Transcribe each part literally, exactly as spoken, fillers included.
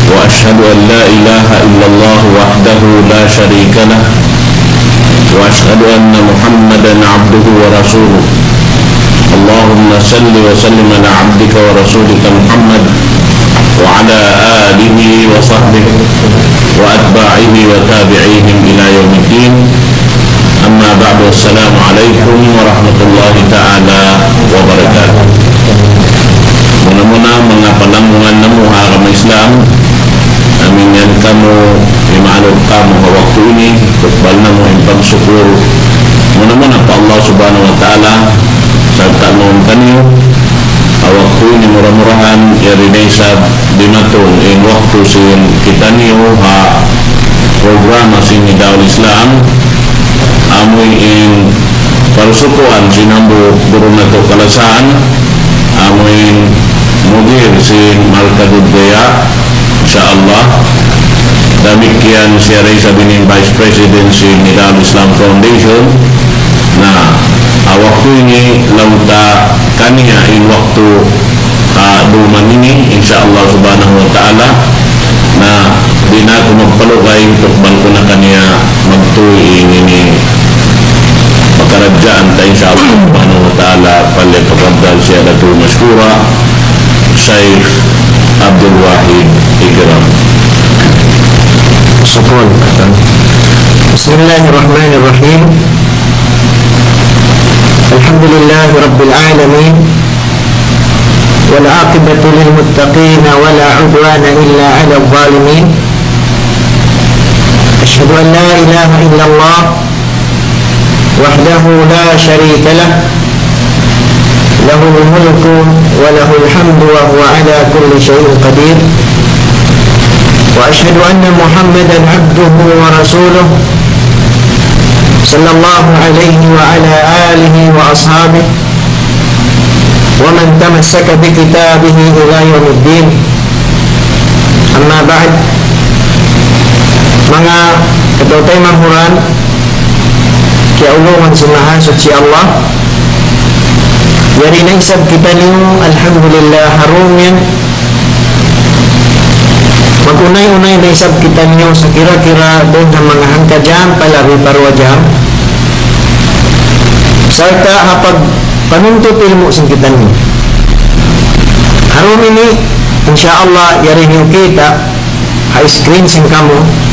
وأشهد أن لا إله إلا الله وحده لا شريك له، وأشهد أن محمدا عبده ورسوله. اللهم صل وسلم على عبدك ورسولك محمد وعلى آله وصحبه وأتباعه وتابعيهم إلى يوم الدين. أما بعد، السلام عليكم ورحمة الله تعالى وبركاته. Muna-muna, manga palanggungan namu' ha agama Islam, amu in yan kamu, imaluk kamu ha waktu ini, tukbal namu' in pagsukul. Muna-muna pa Allah Subhanahu wa Ta'ala, sarta' mawn kaniyu, ha waktu ini mura-murahan, yari na isab dimatung in waktu sin kitaniyu ha programa sin Nidaul Islam, amu in parsukuan sin hambuuk guru natu' kalasahan, amu in mudir sin Markazud Diya, insya Allah. Damikkiyan siya da isab in Vice President sin Nidaul Islam Foundation. Na, ha waktu ini, laung ta kaniya in waktu ha duman ini, insya Allah Subhanahu wa Ta'ala. Na, di' na aku magpalugay, tukbal ku na kaniya magtuy in ini pakaradjaan ta, insya Allah Subhanahu wa Ta'ala. فليتفضل سيادته مشكورا، Shaykh Abdul Wahid Igram. Sukul. بسم الله الرحمن الرحيم. الحمد لله رب العالمين. والعاقبة للمتقين ولا عدوان إلا على الظالمين. أشهد أن لا إله إلا الله وحده لا شريك له، له الملك وله الحمد وهو على كل شيء قدير. وأشهد أن محمدا عبده ورسوله، صلى الله عليه وعلى آله وأصحابه ومن تمسك بكتابه إلى يوم الدين. أما بعد. Manga kataymanghuran, kiyaulungan sin Mahasuchi Allah, yari na isab kitaniyu, alhamdulillah, ha dum yan. Mag-unay-unay na isab kitaniyu, sakira-kira dayn ha manga hangka jam pa labi pa duwa jam. Sarta' ha pagpanuntut ilmu' sin kitaniyu. Ha dum ini, insya Allah, yari niyu kita' ha screen sin kamu,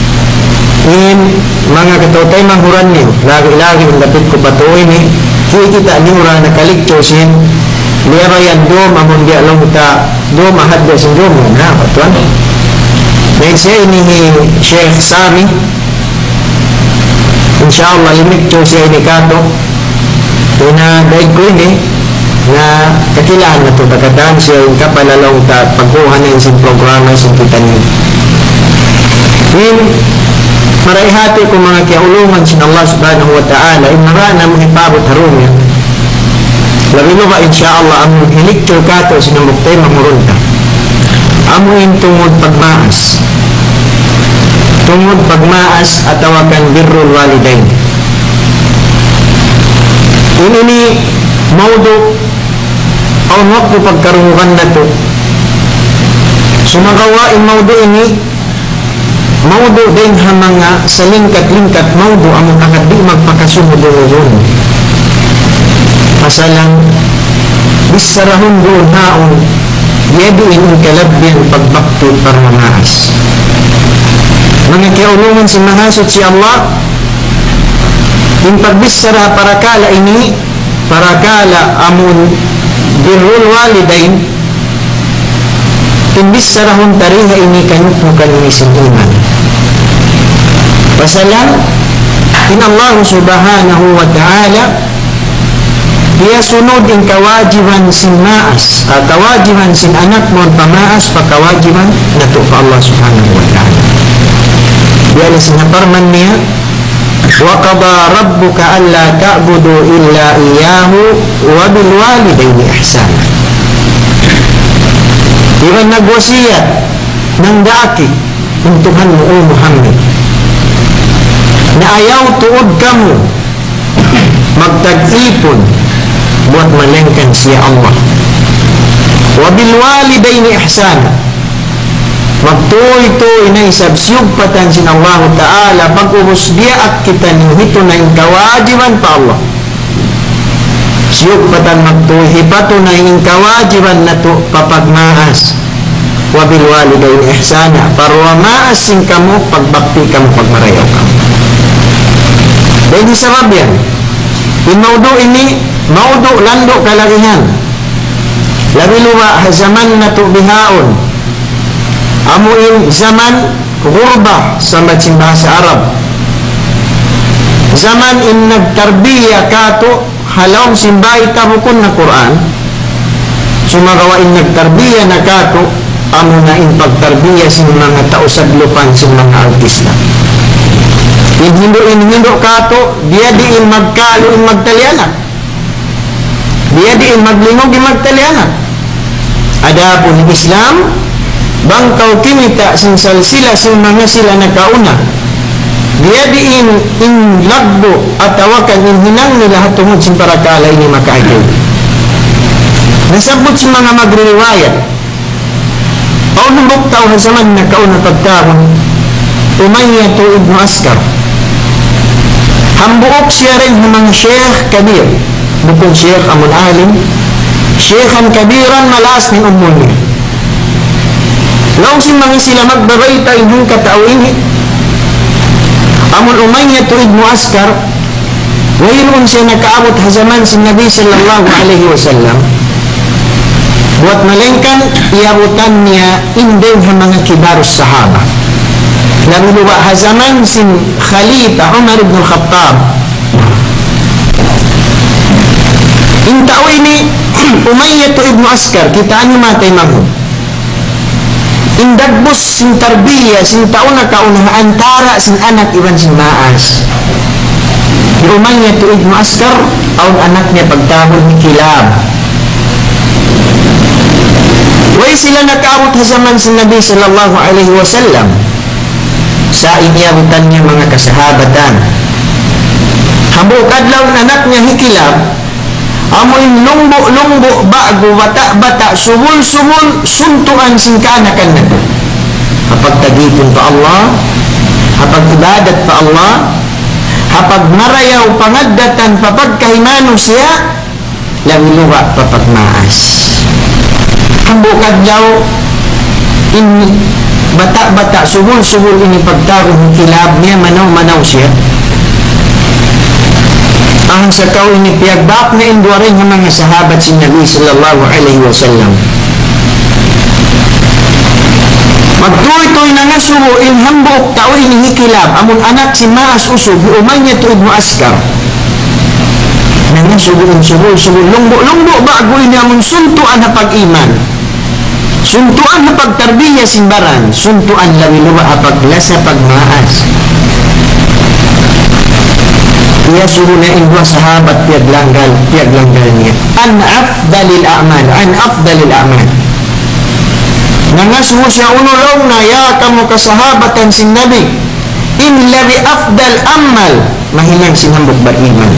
in manga kataymanghuran niyu, lagi'-lagi' in dapit ku pa tuu ini, kikita' niyu ra naka-lecture sin, liyabayan dum, amun biya' laung ta, dum, ahad biya' sin dum, na, patuan. Na in siya ini hi Sheikh Sami, insya Allah, limicture siya ini katu'. Ina daig ku ini, na kakilahan natu' da katan siya in kapalalaung ta pagkuhan na in sin programa sin kitaniyu. In maraihati ku manga kiyaulungan sin Allah Subhanahu wa Ta'ala, in mara namu' hipabut ha dum yan. Labi na ba, insya Allah, amu in lecture katu' sin hambuuk taymanghuran ta. Amu in tungud pagmaas. Tungud pagmaas atawa kan birrul walidain. Ini ini mawdu' awn waktu pagkarungugan natu'. Sumagawa' in mawdu' ini, mawdu' dayn ha manga salingkat-lingkat mawdu' amun agad di' magpakasungud-ungud. Pasalan, bissarahun duun haun, yadtu in kalabbihan pagbakti pa mamaas. Manga kiyaulungan sin Mahasuchi Allah, in pagbissara parakala' ini, parakala' amun birrul walidain, in bissarahun ta di ha ini kayukuyukan ini sin iman. Pasalan, in Allah Subhanahu wa Ta'ala, piyasunud in kawajiban sin maas, ah, kawajiban sin anak mawn pa maas pa kawajiban natu' pa Allah Subhanahu wa Ta'ala. Biya' na sin parman niya, وقضى ربك ألا تعبدوا إلا إياه وبالوالدين إحسانا. Iban nagwasiyat, nangdaak in Tuhan mu, O Muhammad, na ayaw tuud kamu magtag-ipun buat malaingkan siya Allah. وبالوالدين إحسانا. Magtūy-tūy na isab siyugpatan sin Allahu Ta'ala, pag'ubus diyaak kitaniyu hitunay in kawajiban pa Allah. Siyugpatan magtūy hipatunay in kawajiban natu' pa pagmaas. وبالوالدين إحسانا. Pa duwa maas sin kamu, pagbakti kamu, pagmarayaw kamu. Dayn ha sabab yan, in mawdu' ini, mawdu' landu' kalagihan. Labi luba' ha jaman natu' bihaun. Amu in jaman ghurba, sambat sin bahasa Arab. Jaman in nagtarbiya katu' ha lawm sin bāy ta bukun na Qur'an. Sumagawa' in nagtarbiya na katu', amu na in pagtarbiya sin manga tau sadlupan sin manga artista. In hindu', in hindu' katu', biyadiin magkalu in magtalianak. Biyadiin maglingug in magtalianak. Adapun Islam, bang kaw kimita' sin salsila sin manga sila nakauna, biyadiin in laggu' atawa kan in hinang nila ha tungud sin parakala' ini makaajib. Nasabbut sin manga magririwayat, awn hambuuk tau ha jaman nakauna pagtawagun Umayyatu ibnu Askar. Hambuuk siya dayn ha manga sheikh kabir. Bukun sheikh amun alim. Shaykhan kabiran, malaas in umul niya. Laung sin manga sila magbabayta' in hangkatau ini. Amun Umayyatu ibnu Askar, wayruun siya nakaabut ha jaman sin Nabi sallallahu alayhi wasallam. Buwat malaingkan, iyabutan niya in dayn ha manga kibarus sahaba. Labi luba' ha jaman sin Khalifa Umar ibn al-Khattab. In tau ini, Umayyatu ibnu Askar, kitaa niyu matay manghud. In dagbus sin tarbiya sin tau nakauna ha antara' sin anak iban sin maas. Hi Umayyatu ibnu Askar, awn anak niya pagtawagun hi Kilab. Way sila nakaabut ha jaman sin Nabi sallallahu alayhi wasallam. Sa' in iyabutan niya manga kasahabatan. Hambuuk adlaw in anak niya hi Kilab, amu in lungbu'-lungbu' ba'gu bata'-bata' subul-subul suntuan sin kaanakan natu'. Ha pagtagipun pa Allah, ha pag-ibadat pa Allah, ha pagmarayaw pangaddatan pa pagkahi manusiya', labi luba' pa pagmaas. Hambuuk adlaw, in bata'-bata' subul-subul ini pagtawagun hi Kilab niya, manaw-manaw siya. Ang sa kaw ini piyagbak na in duwa dayn ha manga sahabat sin Nabi sallallahu alayhi wasallam. Magtūy-tūy nangasubu in hambuuk tau ini hi Kilab, amun anak sin maas usug, hi Umayyatu ibnu Askar. Nangasubu in subul-subul, lungbu'-lungbu' ba'gu ini amun suntuan ha pag-iman. Suntuan ha pagtarbiya sin baran, suntuan labi luba' ha paglasa pagmaas. Iyasubu na in duwa sahabat piyaglanggal, piyaglanggal niya. عن أفضل الأعمال، عن أفضل الأعمال. Nangasubu siya unu laung niya, ya kamu kasahabatan sin Nabi, in labi afdal amal, mahinang sin hambuuk bariman.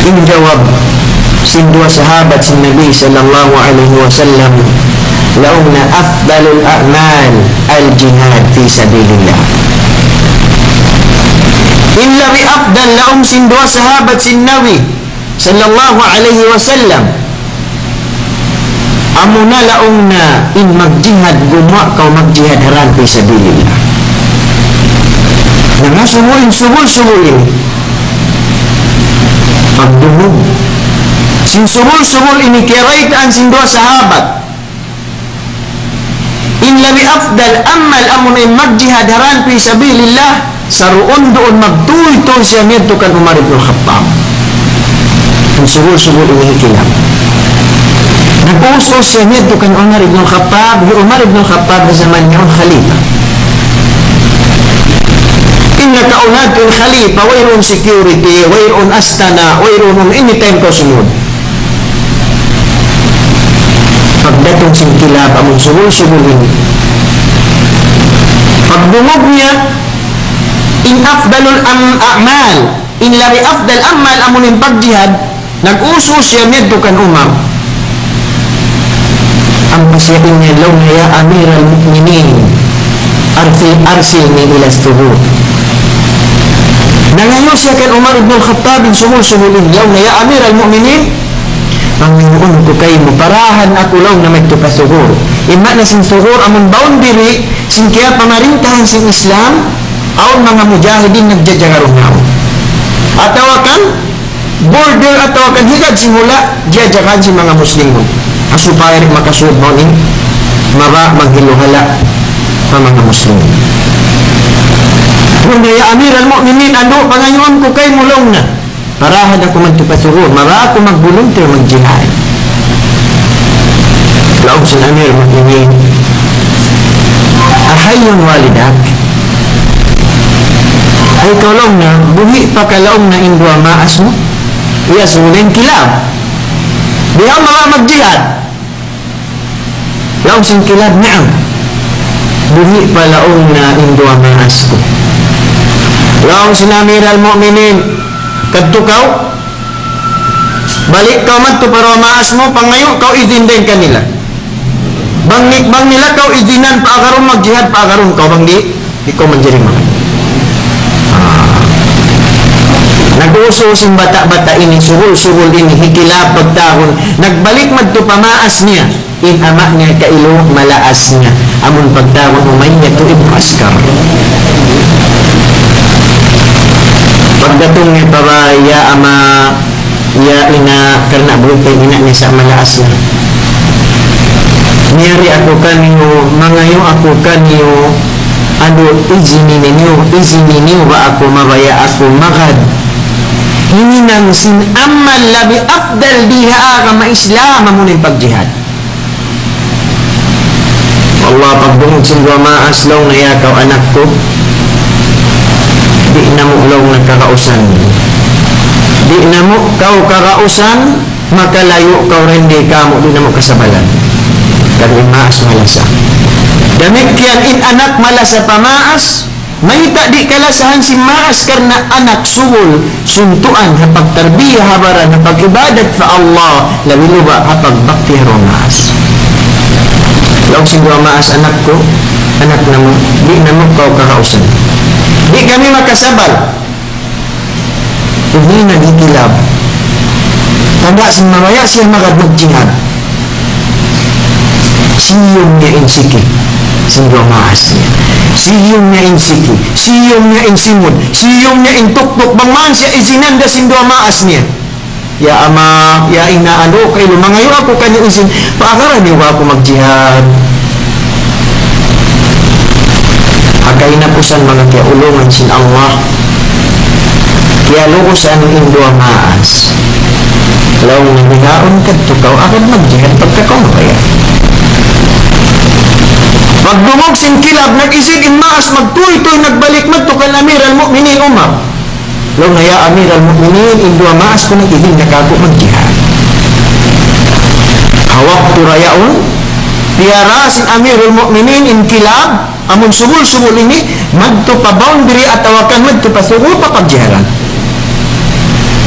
In jawab sin duwa sahabat sin Nabi sallallahu alayhi wasallam, laung niya أفضل الأعمال الجهاد في سبيل الله. In labi afdal laung sin duwa sahabat sin Nabi sallallahu alayhi wasallam, amuna laung niya in magjihad, gumuwa' kaw magjihad ha dān fi sabilillah. Nangasubu in subul-subul ini. Pagdungug sin subul-subul ini, kiyabaytaan sin duwa sahabat. In labi afdal amal amuna in magjihad ha dān fi sabilillah, saruun-duun magtūy-tūy siya miyadtu kan Umar ibn al-Khattab. In subul-subul ini hi Kilab. Nag-us-us siya miyadtu kan Umar ibn al-Khattab, hi Umar ibn al-Khattab ha jaman niya awn khalifa. In nakauna in khalifa, wayruun security, wayruun astana', wayruun anytime kaw sumūd. Pagdatung sin Kilab amun subul-subul ini, pagdungug niya, in afdalul am-, a'mal, in labi afdal amal amun in pagjihad, nag-us-us siya miyadtu kan Umar. Ampa siya in laung niya, "Ya Amiral Mu'minin, arsil, arsilni ila thughr." Nangayu' siya kan Umar ibn al-Khattab in suhul-suhul ini, laung niya, "Ya Amiral Mu'minin, pangayuun ku kaymu, parahan aku laung niya madtu pa thughr." In maana sin thughr, amun boundary sin kiyapamarintahan sin Islam, awn manga mujahidin nagjajaga duun. Atawa kan border atawa kan higad sin hula', jajagan sin manga Muslimun. Ha supaya di' makasud mawn in mabaya' maghiluhala' pa manga Muslimun. Laung niya, "Ya Amiral Mu'minin, andu', pangayuun ku kaymu laung niya, parahan aku madtu pa thughr, mabaya' aku mag-volunteer magjihad." Laung sin Amir Mu'minin, "Ahayyun walidak?" "Ay, kaw laung niya, buhi' pa ka laung niya in duwa maas mu?" "Iya, sumulin kilab. Di' aku mabaya' magjihad." Laung sin kilab, "Naam. Buhi' pa laung niya in duwa maas ku." Laung sin Amiral Mu'minin, "Kadtu kaw, balik kaw madtu pa duwa maas mu, pangayu' kaw idin dayn kanila. Bang ni-, bang nila kaw idinan paagarun magjihad, paagarun kaw, bang di', di' kaw manjari magad." Ah. Nag-usus in bata'-bata' ini, suhul-suhul ini, hikilab pagtawagun, nagbalik madtu pa maas niya. In ama' niya kailu malaas niya. Amun pagtawagun Umayyah ibn Askar. Pagdatung niya pa bāy, "Ya ama, ya ina'," karna' buhi' pa in ina' niya sa' malaas na. "Miyari aku kaniyu, mangayu' aku kaniyu, andu' izin niyu, izin niyu ba aku mabaya' aku magad hihinang sin amal labi afdal di ha agama Islam, amu in pagjihad." "Wallah, pagdungug sin duwa maas laung niya, ya kaw anak ku, di' namu' laung niya kagausan. Di' namu' kaw kagausan, makalayu' kaw dayn di kamu', di' namu' kasabalan." Kan in maas malasa. Damikkiyan in anak malasa pa maas, mayta' di' kalasahan sin maas karna' anak suhul, suntuan ha pagtarbiya ha baran, ha pag-ibadat pa Allah, labi luba' ha pagbakti ha duwa maas. Laung sin duwa maas, "Anak ku, anak namu', di' namu' kaw kagausan. Di' kami makasabal." Unu in hikilab? Tanda' sin mabaya' siya magad magjihad. Siyum niya in siki sin duwa maas niya. Siyum niya in siki. Siyum niya in simud. Siyum niya in tuktuk. Bang man siya izinan da sin duwa maas niya. "Ya ama, ya ina', andu' kailu, mangayu' aku kaniyu izin, paagaran niyu ba aku magjihad?" Ha kahinapusan, manga kiyaulungan sin Allah, kiyalugusan in duwa maas. Laung niya, "Bihaun kadtu kaw, agad magjihad pagka kaw mabaya'." Pagdungug sin kilab, nag-isip in maas, magtūy-tūy, nagbalik madtu kan Amir al-Mu'minin Umar. Laung niya, "Ya Amir al-Mu'minin, in duwa maas ku nag-izin na kāku' magjihad." Ha waktu da yaun, piyara sin Amir al-Mu'minin in kilab, amun suhul-suhul ini, madtu pa boundary atawa kan madtu pa suhul pa pagjihadan.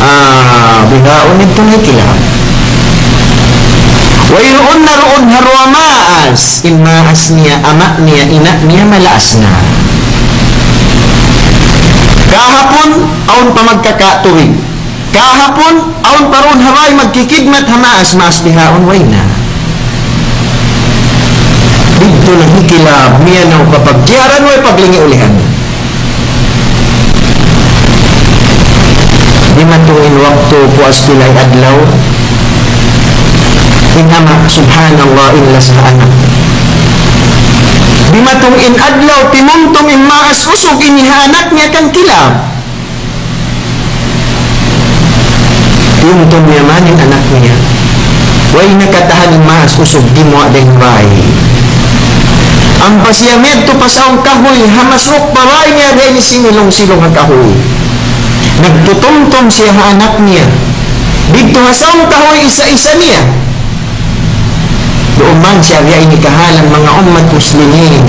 Ah, bihaun in tunay kilab. Wayruun na duun ha duwa maas, in maas niya, ama' niya, ina' niya, malaas na. Kahapun, awn pa magkakatubig. Kahapun, awn pa duun ha bāy magkikidmat ha maas, maas bihaun, way na. Didtu na hikilab, miyanaw pa pagjihadan, way paglingi' ulihan. Dimatung in waktu puas pilay adlaw, in ama', subhanallah, in lasa anak. Dimatung in adlaw, timumtum in maas usug ini ha anak niya kan kilab. Tiyumtum niya man in anak niya. Way na katahan in maas usug dimuwa' dayn ha bāy. Ampa siya miyadtu pa saung kahuy, ha masuuk pa bāy niya dayn ha similung-silung ha kahuy. Nagtutumtum siya ha anak niya. Didtu ha saung kahuy isa-isa niya. Duun man siya biya' ini kahalan manga ummat muslimin.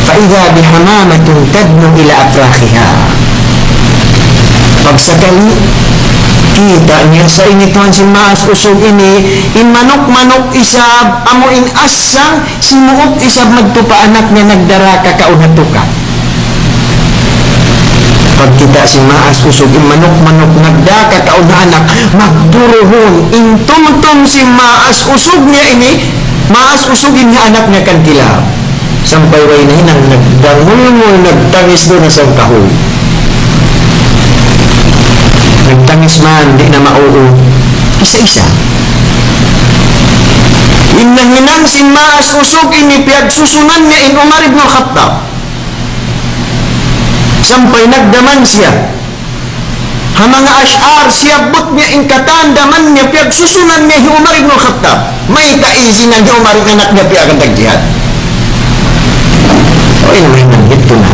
فإذا بحمامة تدنو إلى أفراخها. Pagsakali, Kita' niya sa ini tuwan sin maas usug ini, in manuk-manuk isab, amu in asang, sin muuk isab madtu pa anak niya nagdara kakaun ha tuka. Pagkita' sin maas usug, in manuk-manuk nagdara kakaun ha anak, magduruhun, in tumtum sin maas usug niya ini, maas usug ini ha anak niya kan kilab. Sampay way nahinang nagdangulngul, nagtangis duun ha saung kahuy. Nagtangis man, di' na mauug. Isa-isa. In nahinang sin maas usug ini piyagsusunan niya in Umar ibn al-Khattab. Sampay nagdaman siya. Ha manga ash'ar, siyabbut niya in katan daman niya, piyagsusunan niya hi Umar ibn al-Khattab. Mayta' izinan hi Umar in anak niya piyagandag jihad. O, in mahinang didtu na.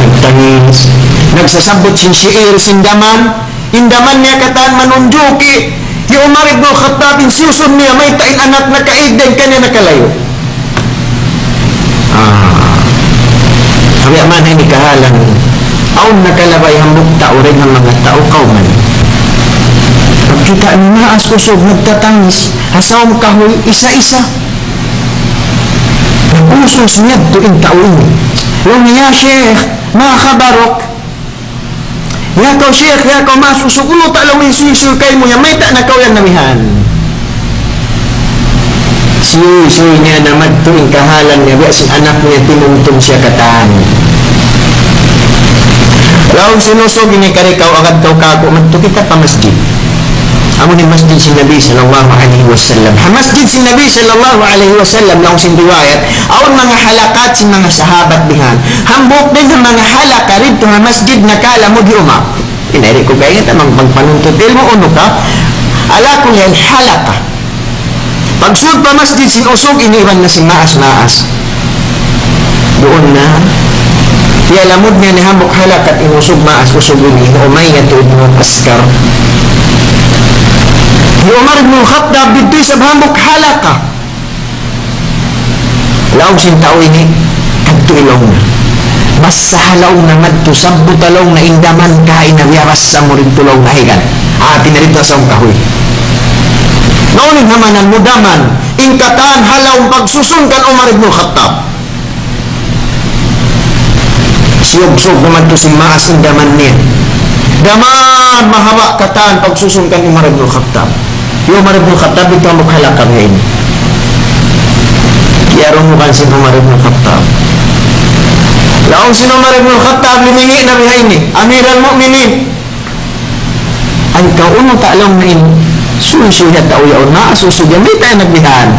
Nagtangis. Nagsasabbut sin shi'ir, sin daman. In daman niya katan manunjuki hi Umar ibn al-Khattab in siyusun niya, mayta' in anak nakaig dayn kaniya nakalayu'. Ah. Amu yan in kahalan. Awn nakalabay hambuuk tau dayn ha manga tau kawman. Pagkita' niya maas usug nagtatangis, ha saung kahuy isa-isa. Nag-usus niya yadtu in tau ini. Laung niya, "Ya Sheikh, ma khabaruk?" Ya kaw Sheikh, ya kaw maas usug, unu ta laung in suysuy kaymu yan, mayta' na kaw yan namihan? Siyuysuy niya na madtu in kahalan niya, biya' sin anak niya, timumtum siya katan. Laung sin usug ini, "Kari kaw, agad kaw kāku', madtu kita pa masjid." Amu ini masjid sin Nabi sallallahu alayhi wasallam. Ha masjid sin Nabi sallallahu alayhi wasallam, laung sin riwayat, awn manga halakat sin manga sahabat bihan. Hambuuk dayn ha manga halakat didtu ha masjid nakalamud hi Umar. Ini di' ku kaingat, mang-, magpanuntut ilmu' unu ka. Ala kulli hal, halakat. Pagsud pa masjid sin usug ini, iban na sin maas-maas. Duun na, iyalamud niya in hambuuk halakat in usug maas usug ini, Umayyah ibn Askar. Hi Umar ibn Khattab didtu isab hambuuk halakat. Laung sin tau ini, "Kadtu," laung niya. "Bassa," laung niya, "madtu, sabbuta," laung niya, "in daman kaina, biyabassa mu didtu," laung niya, "higan." Hati niya didtu ha saung kahuy. Na unu in hamanan mu daman, in katan ha lawm pagsusun kan Umar ibn Khattab. Siyugsug na madtu sin maas in daman niya. Daman mahaba' katan pagsusun kan Umar ibn Khattab. Hi Umar ibn Khattab, didtu hambuuk halakat niya ini. Kiyarungugan sin Umar ibn Khattab. Laung sin Umar ibn Khattab, lumingi' na biha ini, "Amiral Mu'minin, ay kaw, unu ta laung niya in suysuy ha tau yaun, maas usug yan, mayta' nagbihan?"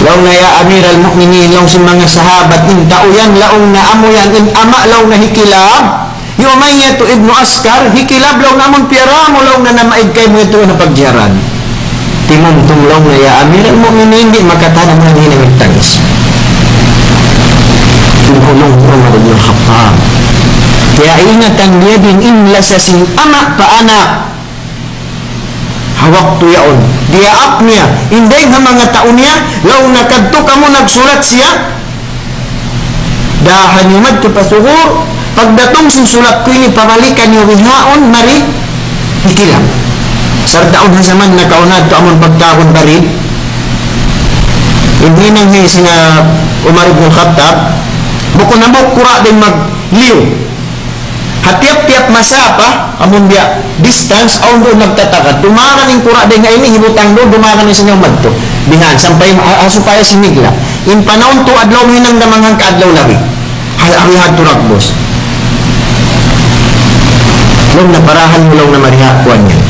Laung niya, "Ya Amiral Mu'minin," laung sin manga sahabat, "in tau yan," laung niya, "amu yan in ama'," laung niya, "hi Kilab, hi Umayyah ibn Askar, hi Kilab," laung niya, "amun piyara mu," laung niya, "na maig kaymu yadtu ha pagjiharan." Timumtum laung niya, "Ya Amiral Mu'minin, di' makatahan amu ini nagtangis." Timumtum Umar ibn Khattab. Kaya ingatan niya din in lasa sin ama' pa anak. Ha waktu yaun, diyaak niya, in dayng ha manga tau niya, laung niya, "Kadtu kamu nagsulat siya." Dāhan niyu madtu pa Sugur, pagdatung sin sulat ku ini pabalikan niyu bihaun mari hi Kilab. Sarta' awn ha jaman nakauna yadtu amun pagtawagun barid. In hinang hi sina Umar ibn Khattab, bukun hambuuk kura' dayn magliyu. Ha tiyap-tiyap masafa, amun biya' distance, awn duun nagtatagad. Dumagan in kura' dayn ha ini, hibutang duun, dumagan in sin yaun madtu. Bihan, sampay ha, ha supaya simigla'. In panahun tu adlaw hinang damang hangka adlaw labi. Ha, ha, ha, turagbus. Laung niya, "Parahan mu laung niya mari ha kuwan yan."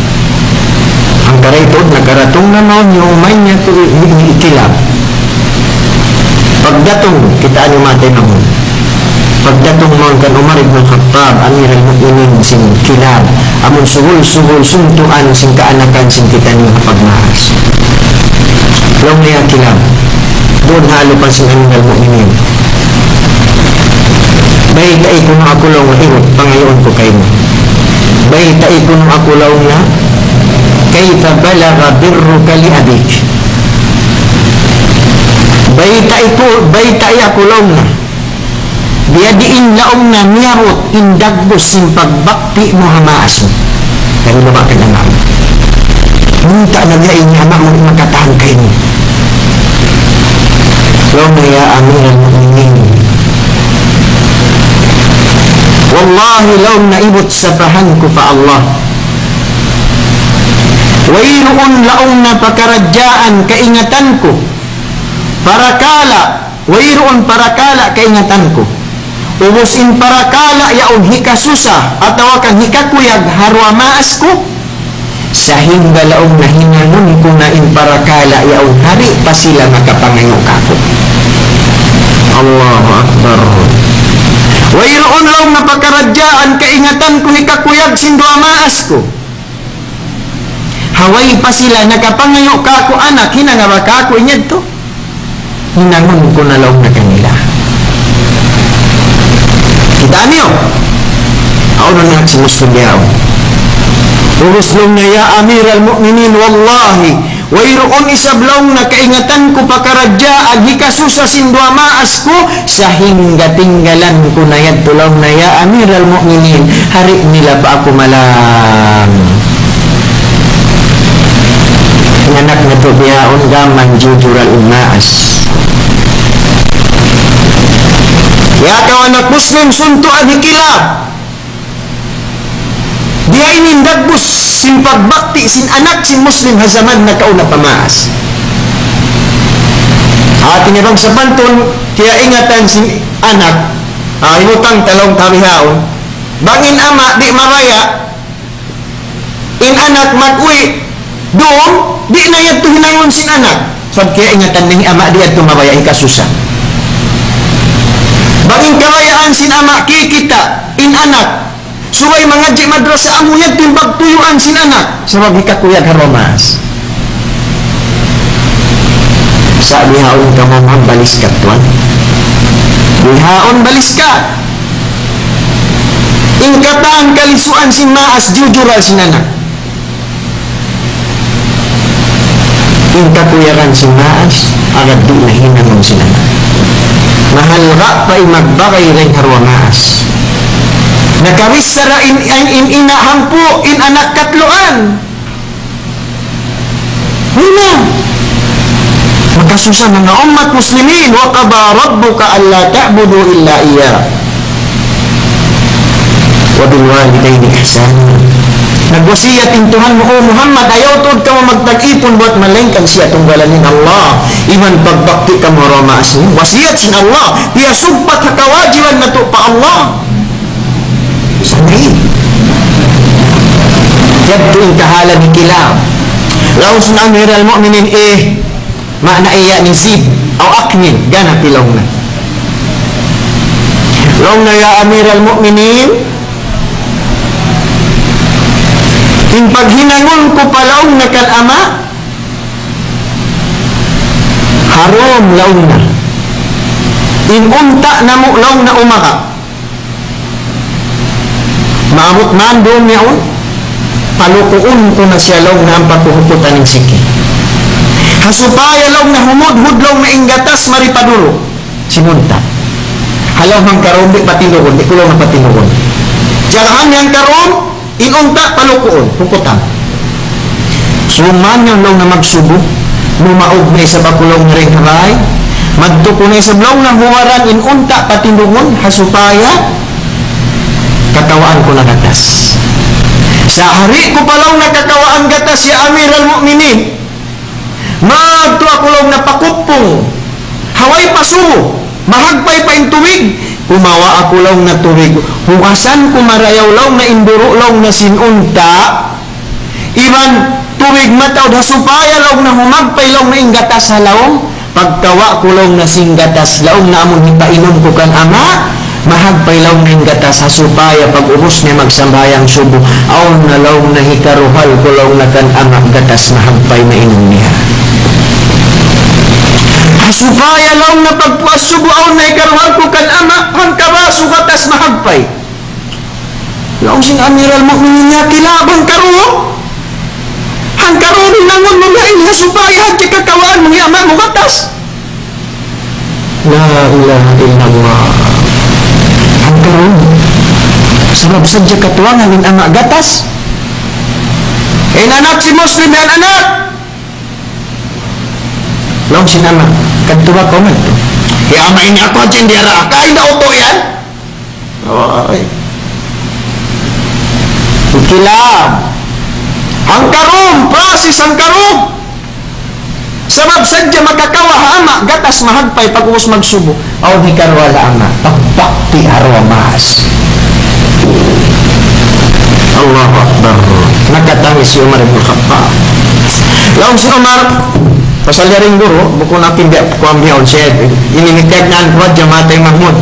Hangkan tuud nakaratung na mawn hi Umayyah yadtu hi, hi, hi Kilab. Pagdatung, kitaa niyu matay mawn. Pagdatung mawn kan Umar ibn Khattab, Amiral Mu'minin, sin Kilab, amun suhul-suhul suntuan sin kaanakan sin kitaniyu ha pagmaas. Laung niya, "Kilab, duun ha alupan sin Amiral Mu'minin. Baytai kunu' aku," laung niya, "iwut, pangayuun ku kaymu. Baytai kunu' aku," laung niya, "kayfa balagha birruka li abik. Baytai ku, baytai aku," laung niya, "biyadiin," laung niya, "miyabut in dagbus sin pagbakti mu ha maas mu." Dari baba' kan ama' mu. Munta' na biya' ini ama' mu makatahan kaymu. Laung niya, "Ya Amir al-Mu'minin. Wallahi," laung niya, "ibut sapahan ku pa Allah. Wayruun," laung niya, "pakaradjaan kaingatan ku. Parakala', wayruun parakala' kaingatan ku. Ubus in parakala' yaun hikasusa, atawa kan hikakuyag ha duwa maas ku. Sahingga," laung niya, "hinangun ku na in parakala' yaun, di' pa sila makapangayu' kāku'." Allahu Akbar. "Wayruun," laung niya, "pakaradjaan kaingatan ku hikakuyag sin duwa maas ku. Ha way pa sila nakapangayu' kāku' anak, hinanga ba kāku' in yadtu? Hinangun ku na," laung niya, "kanila." Kitaa niyu? Awn na anak sin Muslim yaun. Ubus laung niya, "Ya Amir al-Mu'minin, wallahi, wayruun isab," laung niya, "kaingatan ku pakaradjaan hikasusa sin duwa maas ku, sahingga tinggalan ku na yadtu," laung niya, "ya Amir al-Mu'minin, di' nila pa aku malang." In anak natu' bihaun, gam manjujural in maas. Ya kaw anak Muslim, suntuan hikilab. Biya' ini in dagbus sin pagbakti sin anak sin Muslim ha jaman nakauna pa maas. Hati niya bang sapantun, kiyaingatan sin anak, ah, himutang ta laung ta bihaun. Bang in ama' di' mabaya', in anak mag-uwi' duun, di' na yadtu hinangun sin anak. Sabab kiyaingatan niya in ama' di' yadtu mabaya', hikasusa. Bang in kabayaan sin ama' kikita' in anak, subay mangadji' madrasa, amu yadtu in pagtuyuan sin anak. Sabab hikakuyag ha duwa maas. Sa' bihaun kamu, ma'am, baliskat tuwan. Bihaun baliskat. In katan kalisuan sin maas, jujural sin anak. In kakuyagan sin maas, agad di' na hinangun sin anak. Mahalga' pa in magbagay dayn ha duwa maas. Nakabichara in, in, in ina' hangpu', in anak katluan. Wala'. Makasusa manga ummat muslimin, وقضى ربك ألا تعبدوا إلا إياه وبالوالدين إحسانا. Nagwasiyat in Tuhan mu, O Muhammad, ayaw tuud kamu magtag-ipun buat malaingkan siya tunggalan in Allah. Iban pagbakti kamu ha duwa maas niyu. Wasiyat sin Allah. Piyasugpat ha kawajiban natu' pa Allah. Sangay. Yadtu in kahalan hikilab. Laung sin Amir al-Mu'minin, eh, maana iya ni sid, aw akmil, ganap laung niya. Laung niya, ya Amir al-Mu'minin, in paghinangun ku pa laung niya kan ama', haram laung niya. In unta' namu' laung niya umaka'. Maabut man dum yaun, palukuun ku na siya laung niya ampa ku hukutan in siki. Ha supaya laung niya humudhud laung niya in gatas mari pa duru'. Sin unta'. Halaum hangkarum, di' patindugun, di' ku laung niya patindugun. Jagahan niya hangkarum, in unta' palukuun, hukutan. Sumangyan laung niya magsubu, numaug na isab aku laung niya dayn ha bay. Madtu ku na isab laung niya huwaran in unta' patindugun, ha supaya kakawaan ku na gatas. Sa' ha di' ku pa laung niya kakawaan gatas, ya Amir al-Mu'minin. Madtu aku laung niya pa kuppung. Ha way pa subu, mahagpay pa in tubig. Kumawa' aku laung niya tubig. Hugasan ku marayaw laung niya in duru' laung niya sin unta'. Iban tubig mataud ha supaya laung niya humagpay laung niya in gatas ha lawm. Pagkawa' ku laung niya sin gatas laung niya amun hipainum ku kan ama', mahagpay laung niya in gatas ha supaya pag-ubus niya magsambahayang subu, awn na laung niya hikaruhal ku laung niya kan ama' gatas mahagpay mainum niya. Ha supaya laung niya pagpuas subu awn na hikaruhal ku kan ama', hangkabasu gatas mahagpay. Laung sin Amir al-Mu'minin, ya kilab, hangkaruhal. Hangkaruhal hinangun mu na ini ha supaya hadja kakawaan mu in ama' mu gatas. La ilaha illallah. Hangkaruhal. Sabab sadja katuwangan in ama' gatas. In anak sin Muslim yan, anak! Laung sin ama', "Kadtu ba kaw madtu?" "Ya ama', ini aku hadja in diyara." "Kain da utu' yan?" "Ay. Kilab. Hangkarum, prasis hangkarum." Sabab sadja makakawa' ha ama' gatas mahagpay pag'ubus magsubu. Awn hikaruwa ha ama', pagbakti ha duwa maas. Allahu Akbar. Nakatangis hi Umar ibn Khattab. Laung sin Umar, pasal yari in guru, bukun aku in biya' ku bihaun siya, ini nitiyagnan ku hadja matay Mahmud.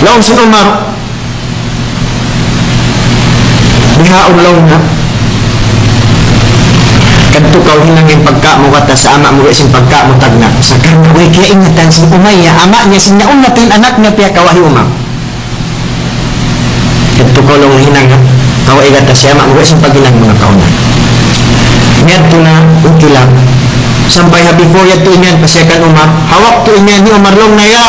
Laung sin Umar, "Bihaun," laung niya, "kadtu kaw hinang in pagkaun mu katan sin ama' mu, biya' sin pagkaun mu tagna'." Sa' karna' way kiyaingatan sin Umayyah, ama' niya sin yaun na in anak niya piyakawa' hi Umar. "Kadtu kaw," laung niya, "hinang, ha? Kawa' katan sin ama' mu, biya' sin paghinang mu nakauna." Miyadtu na in Kilab. Sampay ha before yadtu imiyan pa siya kan Umar. Ha waktu imiyan hi Umar laung niya, "Ya,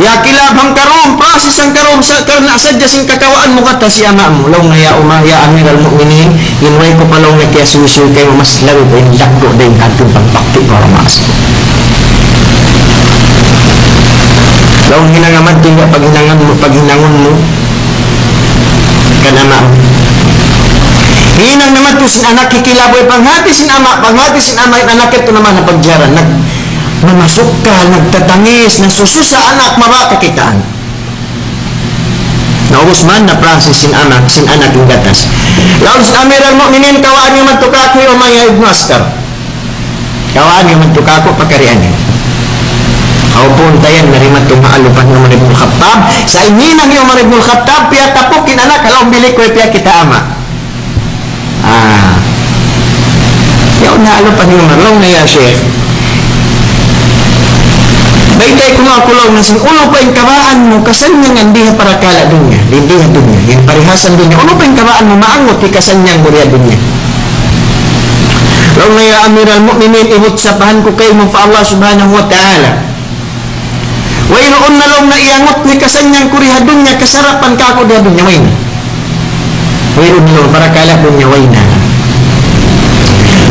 ya Kilab, hangkarum, prasis hangkarum, sa-, karna' sadja sin kakawaan mu katan sin ama' mu." Laung niya, "Ya Umar, ya Amiral Mu'minin, in way ku pa," laung niya, "kiyasuysuy kaymu, mas labi pa in laggu' dayn ha adlaw pagbakti pa duwa maas." Laung niya, "Hinanga madtu in paghinangun mu, paghinangun mu kan ama' mu." Hinang na madtu sin anak hi Kilab, way panghati sin ama', panghati sin ama', in anak yadtu naman ha pagjaran. Nag-, namasukka, nagtatangis, nasususa anak, mabaya' kakitaan. Naubus man na prasis sin anak, sin anak in gatas. Laung sin Amiral Mu'minin, "Kawaa niyu madtu kāku' hi Umayyah ibn Askar. Kawaa niyu madtu kāku', pakarian niyu." Aw, puntayan na ri madtu ha alupan hi Umar ibn Khattab. Sa' in hinang hi Umar ibn Khattab, piyatapuk in anak, "Halaum bilik ku, way piyakita' ama'." Ah. Yaun na ha alupan hi Umar, laung niya, "Ya Sheikh, baytai ku ma aku," laung niya, "sin unu pa in kabaan mu kasannyangan di ha parakala' dunya, di, di ha dunya, in parihasan dunya, unu pa in kabaan mu maangut hikasannyang mu di ha dunya?" Laung niya, "Ya Amiral Mu'minin, ibut sapahan ku kaymu pa Allah Subhanahu wa Ta'ala. Wayruun na," laung niya, "iyangut ku hikasannyang ku di ha dunya, kasarapan kāku' di ha dunya, way na. Wayruun na," laung, "parakala' dunya, way na."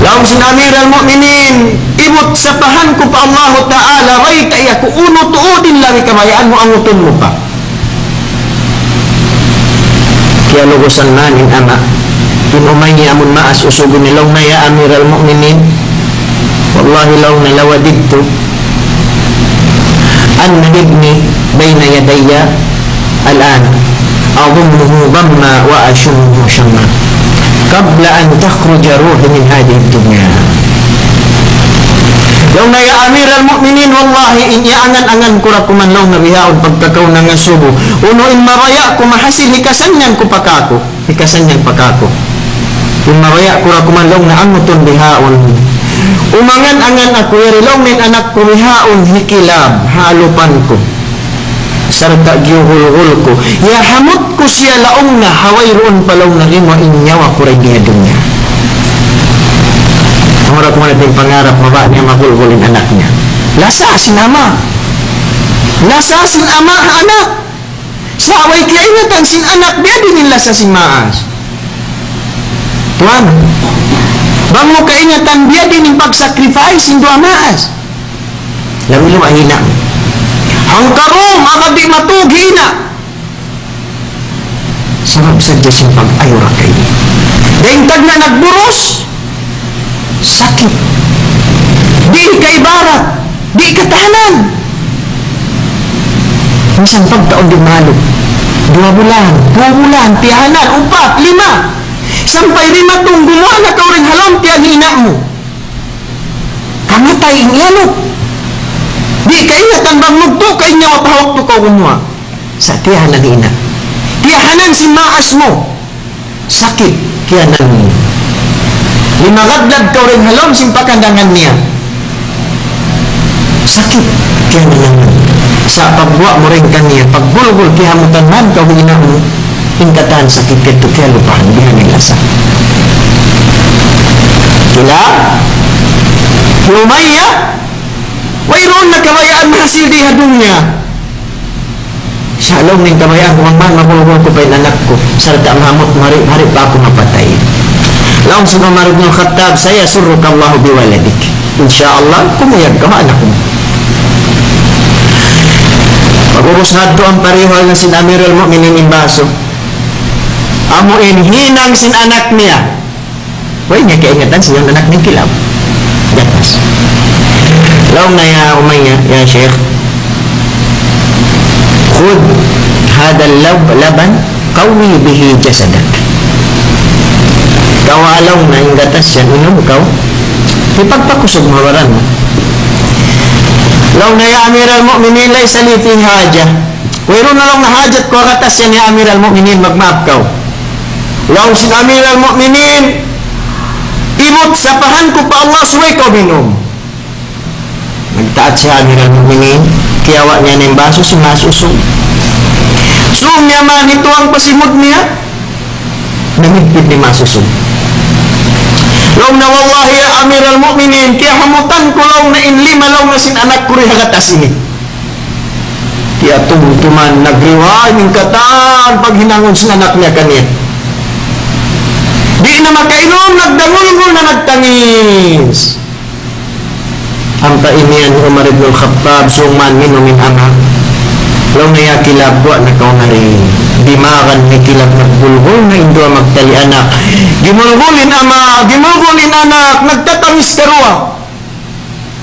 Laung sin Amiral Mu'minin, "Ibut sapahan ku pa Allahu Ta'ala, baytai aku unu tuud in labi kabayaan mu, angutun mu pa." Kiyalugusan man in ama'. In Umayyah amun maas usugun niya, laung niya, "Ya Amiral Mu'minin, wallahi," laung niya, "لوددت أن ابني بين يدي الآن، أضمه ضما وأشمه شما، قبل أن تخرج روحي من هذه الدنيا." Laung niya, "Ya Amiral Mu'minin, wallahi, in iyaangan-angan ku ra kuman," laung niya, "bihaun pagka kaw nangasubu, unu in mabaya' ku mahasil hikasannyang ku pa kāku', hikasannyang pa kāku'. In mabaya' ku ra kuman," laung niya, "angutun bihaun. Umangan-angan aku yari," laung niya, "in anak ku bihaun hikilab ha alupan ku. Sarta' giyugulgul ku. Iyahamut ku siya," laung niya, "ha wayruun pa," laung niya, "gimuwa' in nyawa ku dayn di ha dunya." Mura kuman in pangarap, mabaya' niya magulgul in anak niya. Lasa sin ama'. Lasa sin ama' ha anak. Sa' way kaingatan sin anak, biyadiin in lasa sin maas. Tuwan, bang mu kaingatan, biyadiin in pag-sacrifice sin duwa maas. Labi-labi in ina'. Hangkarum, amu di' matug in ina'. Sabab sadja sin pag-ayura kaymu. Dayn tagna' nagburus, sakit. Di' kaibarat, di' katahanan. Minsan pagtaun di' malu. Duwa bulan, duwa bulan, tiyahanan, upat, lima. Sampay lima tunggu mu anak kaw dayn ha lawm tiyan hi ina' mu. Kamatay in iyanuk. Di' kaingatan bang mugtu' ka in nyawa pa waktu kaw gumuwa'. Sa' tiyahanan hi ina'. Tiyahanan sin maas mu. Sakit, tiyahanan mu. Limagadlad kaw dayn ha lawm sin pakandangan niya. Sakit, tiyahanan mu. Sa' pagguwa' mu dayn kaniya, paggulgul, kiyahamutan man kaw hi ina' mu. In katan sakit yadtu kiyalupahan, bihaini in lasa. Kila? Hi Umayyah, wayruun na kabayaan mahasil di ha dunya. Sa' laung niya in kabayaan ku, bang man mabulbul ku pa in anak ku, sarta' mahamut, mari, mari pa aku mapatay. Laung sin Umar ibn al-Khattab, "سيسرك الله بولدك." Insya Allah, kumuyag kaw ha anak mu. Pag-urus hadtu ampa rihal na sin Amirul Mu'minin in basu. Amu in hinang sin anak niya. Way niya kaingatan sin anak niya Kilab. Gatas. Laung niya, "يا أمية، يا شيخ، خذ هذا اللب-، اللبن، قوي به جسدك." Kawa' laung niya in gatas yan, inum kaw. Hipagpakusug mu ha baran mu. Laung niya, "يا أمير المؤمنين، ليس لي فيه حاجة." Wayruun na laung niya hajat ku ha gatas yan, ya Amiral Mu'minin, magmaap kaw. Laung sin Amiral Mu'minin, "Imut sapahan ku pa Allah, subay kaw minum." Nagtaat hi Amiral Mu'minin, kiyawa' niya na in basu sin Maas Usug. Sūng niya man hituwang pa simud niya, namidpid hi Maas Usug. Laung niya, "Wallahi ya Amiral Mu'minin, kiyahamutan ku laung niya in lima laung niya sin anak ku di ha gatas ini." Kiyatumtuman, nagriway in katan paghinangun sin anak niya kaniya. Di' na makainum, nagdangulngul na nagtangis. Ampa imiyan hi Umar ibn al-Khattab, sūng man minum in ama'. Laung niya, "Ya Kilab, guwa' na kaw mari." Dimagan hi Kilab, naggulgul na in duwa magtali anak. Gimulgul in ama', gimulgul in anak, nagtatangis karuwa.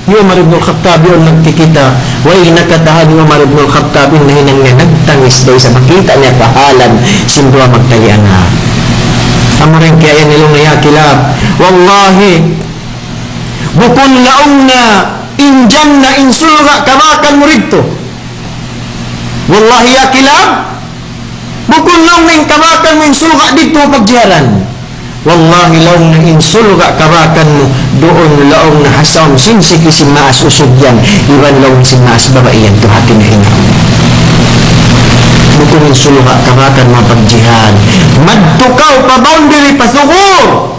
Hi Umar ibn al-Khattab yaun nagkikita', way nakatahan hi Umar ibn al-Khattab in nahinang niya, nagtangis dayn ha makita' niya kahalan sin duwa magtali anak. Amura in kiyaiyan niya laung niya, "Ya Kilab, wallahi, bukun laung niya in Jannah, in surga' kabakan mu didtu. Wallahi ya Kilab, bukun laung niya in kabakan mu in surga' didtu pagjiharan. Wallahi laung niya in surga' kabakan mu, duun laung niya ha sawm sin siki sin Maas Usug yan, iban laung sin Maas Babai yan, tu hati niya hinang. Bukun in surga' kabakan mu ha pagjihad. Madtu kaw pa boundary, pa Sugur.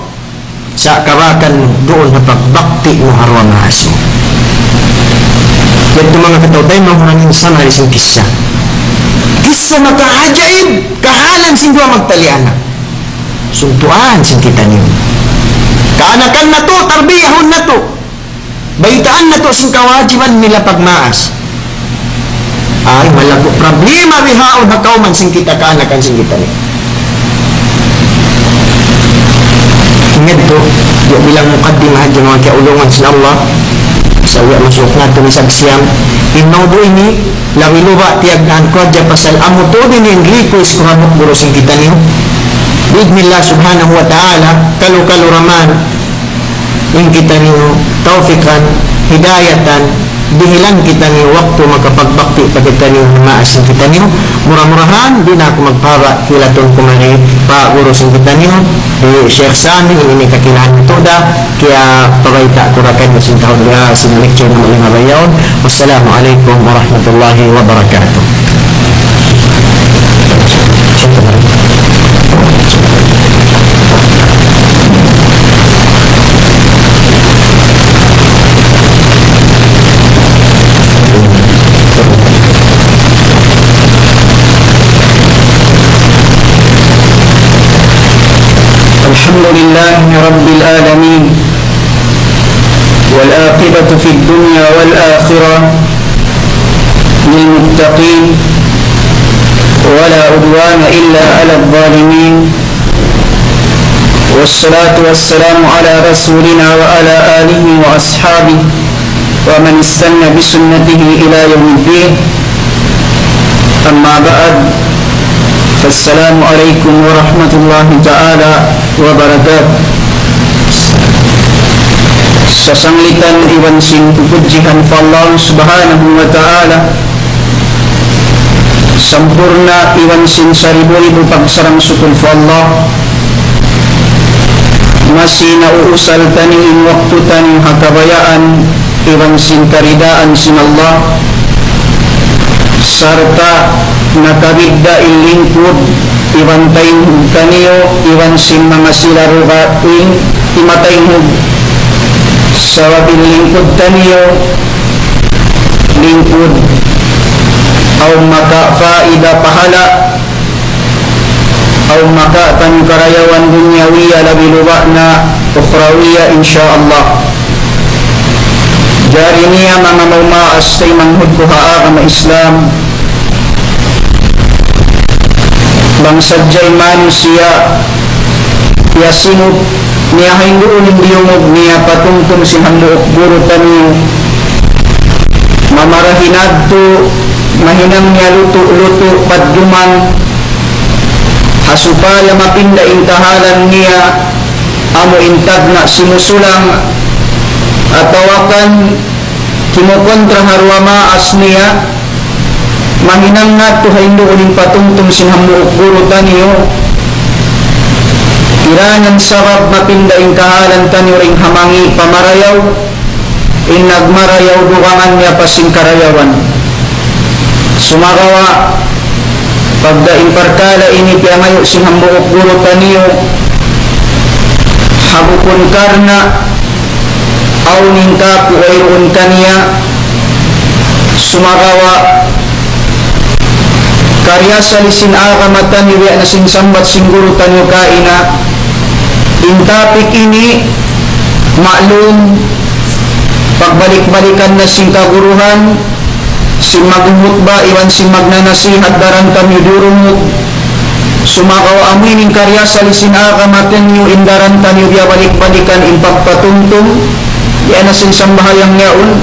Sa' kabakan mu duun ha pagbakti mu ha duwa maas mu." Yadtu manga kataw-taymanghuran, in summary sin kissa. Kissa makaajaib, kahalan sin duwa magtali anak. Suntuan sin kitaniyu. Kaanakan natu', tarbiyahun natu'. Baytaan natu' sin kawajiban nila pagmaas. Ay, malaggu' problema bihaun ha kawman sin kita, kaanakan sin kita ini. Ngadtu, ya, bilang mukaddimah hadja, manga kiyaulungan sin Allah. Sa' ya, masuuk natu' isab siyam. In mawdu' ini, labi luba' tiyagnaan ku hadja pasal amu tuud ini in request ku hambuuk guru sin kitaniyu. Bi'idhnillah subhanahu wa ta'ala, kalu-kalu ra man in kitaniyu tawfikan, hidayatan, dihilan kitaniyu waktu makapagbakti pa kitaniyu, maas in kitaniyu. Mura-murahan, di' na aku magpahaba', hilatun ku mari pa guru sin kitaniyu, hi Sheikh Sami, ini in kakilahan natu' da, kiyapabayta' ku ra kaniyu sin tahun da, sin lecture namu' lima bayaun. Wassalamu alaikum warahmatullahi wabarakatuh. الحمد لله رب العالمين، والعاقبة في الدنيا والآخرة للمتقين، ولا عدوان إلا على الظالمين، والصلاة والسلام على رسولنا وعلى آله وأصحابه ومن استن بسنته إلى يوم الدين. أما بعد، فالسلام عليكم ورحمة الله تعالى وبركاته. Sasanglitan iban sin pupudjihan pa Allah Subhanahu wa Ta'ala. Sampurna' iban sin saribu-ribu pagsarang-sukul pa Allah. Masi nauusal taniyu in waktu taniyu ha kabayaan iban sin karidaan sin Allah. Sarta' nakabidda' in lingkud iban taymanghud taniyu iban sin manga sila dugaing timataymanghuran. Sabab in lingkud taniyu lingkud awn makapaida pahala, awn makakarayawan dunyawiya labi luba' na ukhrawiya, insya Allah. Jari niya manga maumaas taymanghud ku ha agama Islam, bang sadja in manusiya' piyasinup niya ha hinduun in diyungug niya patumtum sin hambuuk guru taniyu, mamarahi na yadtu, mahinang niya lutu'-lutu' padduman, ha supaya mapinda in kahalan niya, amu in tagna' simusulang, atawa kan kimukontra ha duwa maas niya, mahinang natu' ha hinduun in patumtum sin hambuuk guru taniyu, kiranan sabab mapinda in kahalan taniyu dayn ha mangi' pamarayaw, in nagmarayaw dugangan niya pa sin karayawan. Sumagawa', pagga in parkala' ini piyangayu' sin hambuuk guru taniyu, ha bukun karna' awn in kāku' wayruun kaniya, sumagawa' karna' asal sin agama taniyu, biya' na sin sambat sin guru taniyu kaina, in topic ini, ma'lum, pagbalik-balikan na sin kaguruhan, sin maghuhutba, iban sin magnanasihat daran taniyu diyungug. Sumagawa' amu ini in karna' asal sin agama taniyu, in daran taniyu biyabalik-balikan in pagpatumtum, biya' na sin sambahayang yaun.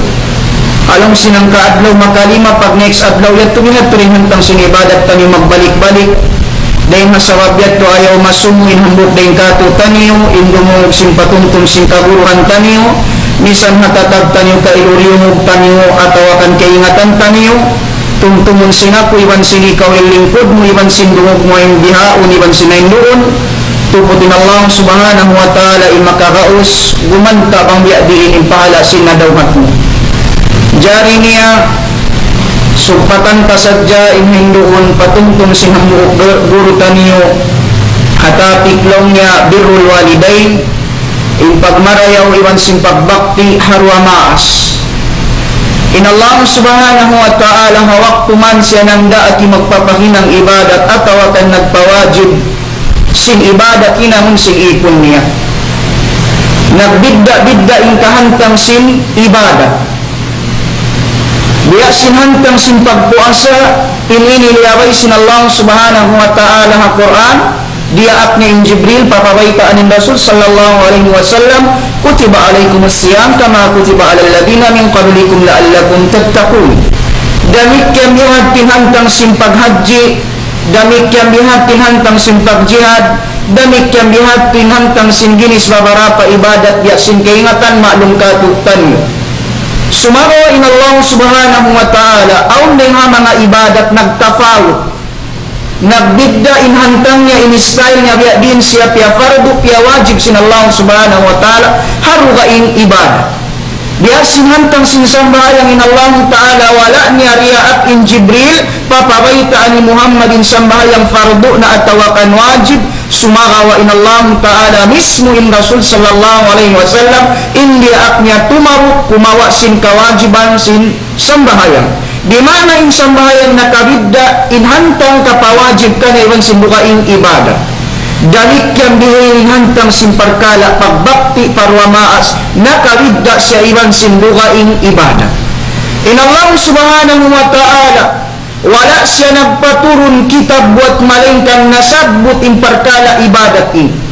Ha lawm sin hangka adlaw makalima, pag next adlaw yadtu, bihadtu da in hantang sin ibadat taniyu magbalik-balik. Dayn ha sabab yadtu ayaw masumu in hambuuk dayn kātu'niyu, in dumungug sin patumtum sin kaguruhan taniyu, misan ha tatag taniyu, kailu diyungug taniyu, atawa kan kaingatan taniyu, tumtumun sin aku iban sin ikaw in lingkud mu, iban sin dungug mu in bihaun, iban sin hinduun, tuput in Allah Subhanahu wa Ta'ala in makagaus, gumanta' bang biya' diin in pahala' sin nadawhat mu. Jari niya, sugpatan ta sadja in hinduun patumtum sin hambuuk gu-, guru taniyu, ha topic laung niya birrul walidain, in pagmarayaw iban sin pagbakti ha duwa maas. In Allah Subhanahu wa Ta'ala ha waktu man siya nagdaak in magpapahinang ibadat atawa kan nagpawajib sin ibadat hinangun sin ipun niya. Nagbidda'-bidda' in kahantang sin ibadat. Biya' sin hantang sin pagpuasa, in ini liyabay sin Allah Subhanahu wa Ta'ala ha Qur'an, diyaak niya in Jibril, papabaytaan in Rasul sallallahu alayhi wasallam, كتب عليكم الصيام كما كتب على الذين من قبلكم لعلكم تتقون. Damikkiyan bihadtu in hantang sin paghajji, damikkiyan bihadtu in hantang sin pagjihad, damikkiyan bihadtu in hantang sin ginis babarapa ibadat biya' sin kaingatan ma'lum kātu'niyu. Sumagawa' in Allah Subhanahu wa Ta'ala, awn dayn ha manga ibadat nagtapawut. Nagbidda' in hantang niya, in style niya, biya' diin siya piyapardu, piyawajib sin Allah Subhanahu wa Ta'ala, ha dugaing ibadat. Biya' sin hantang sin sambahayang in Allah Ta'ala, wala' niya diyaak in Jibril, papabaytaan hi Muhammad in sambahayang pardu na atawa kan wajib, sumagawa' in Allah Ta'ala mismu in Rasul sallallahu alayhi wasallam, in diyaak niya tumaru, kumawa' sin kawajiban sin sambahayang. Di' maana in sambahayang nakabidda' in hantang kapawajib kaniya iban sin dugaing ibadat. Damikkiyan bihaini in hantang sin parkala' pagbakti pa duwa maas, nakabidda' siya iban sin dugaing ibadat. In Allah Subhanahu wa Ta'ala, wala' siya nagpaturun kitab buwat malaingkan nasabbut in parkala' ibadat ini.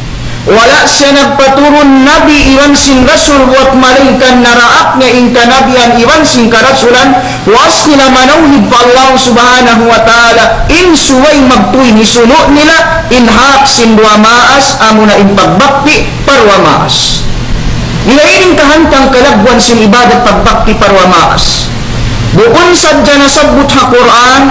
Wala' siya nagpaturun nabi iban sin rasul buwat malaingkan naraak niya in kanabihan iban sin karasulan, puas nila manawhid pa Allah Subhanahu wa Ta'ala, in subay magtuy hisunu' nila, in hak sin duwa maas, amuna in pagbakti pa duwa maas. Bihaini in kahantang kalagguan sin ibadat pagbakti pa duwa maas. Bukun sadja nasabbut ha Qur'an,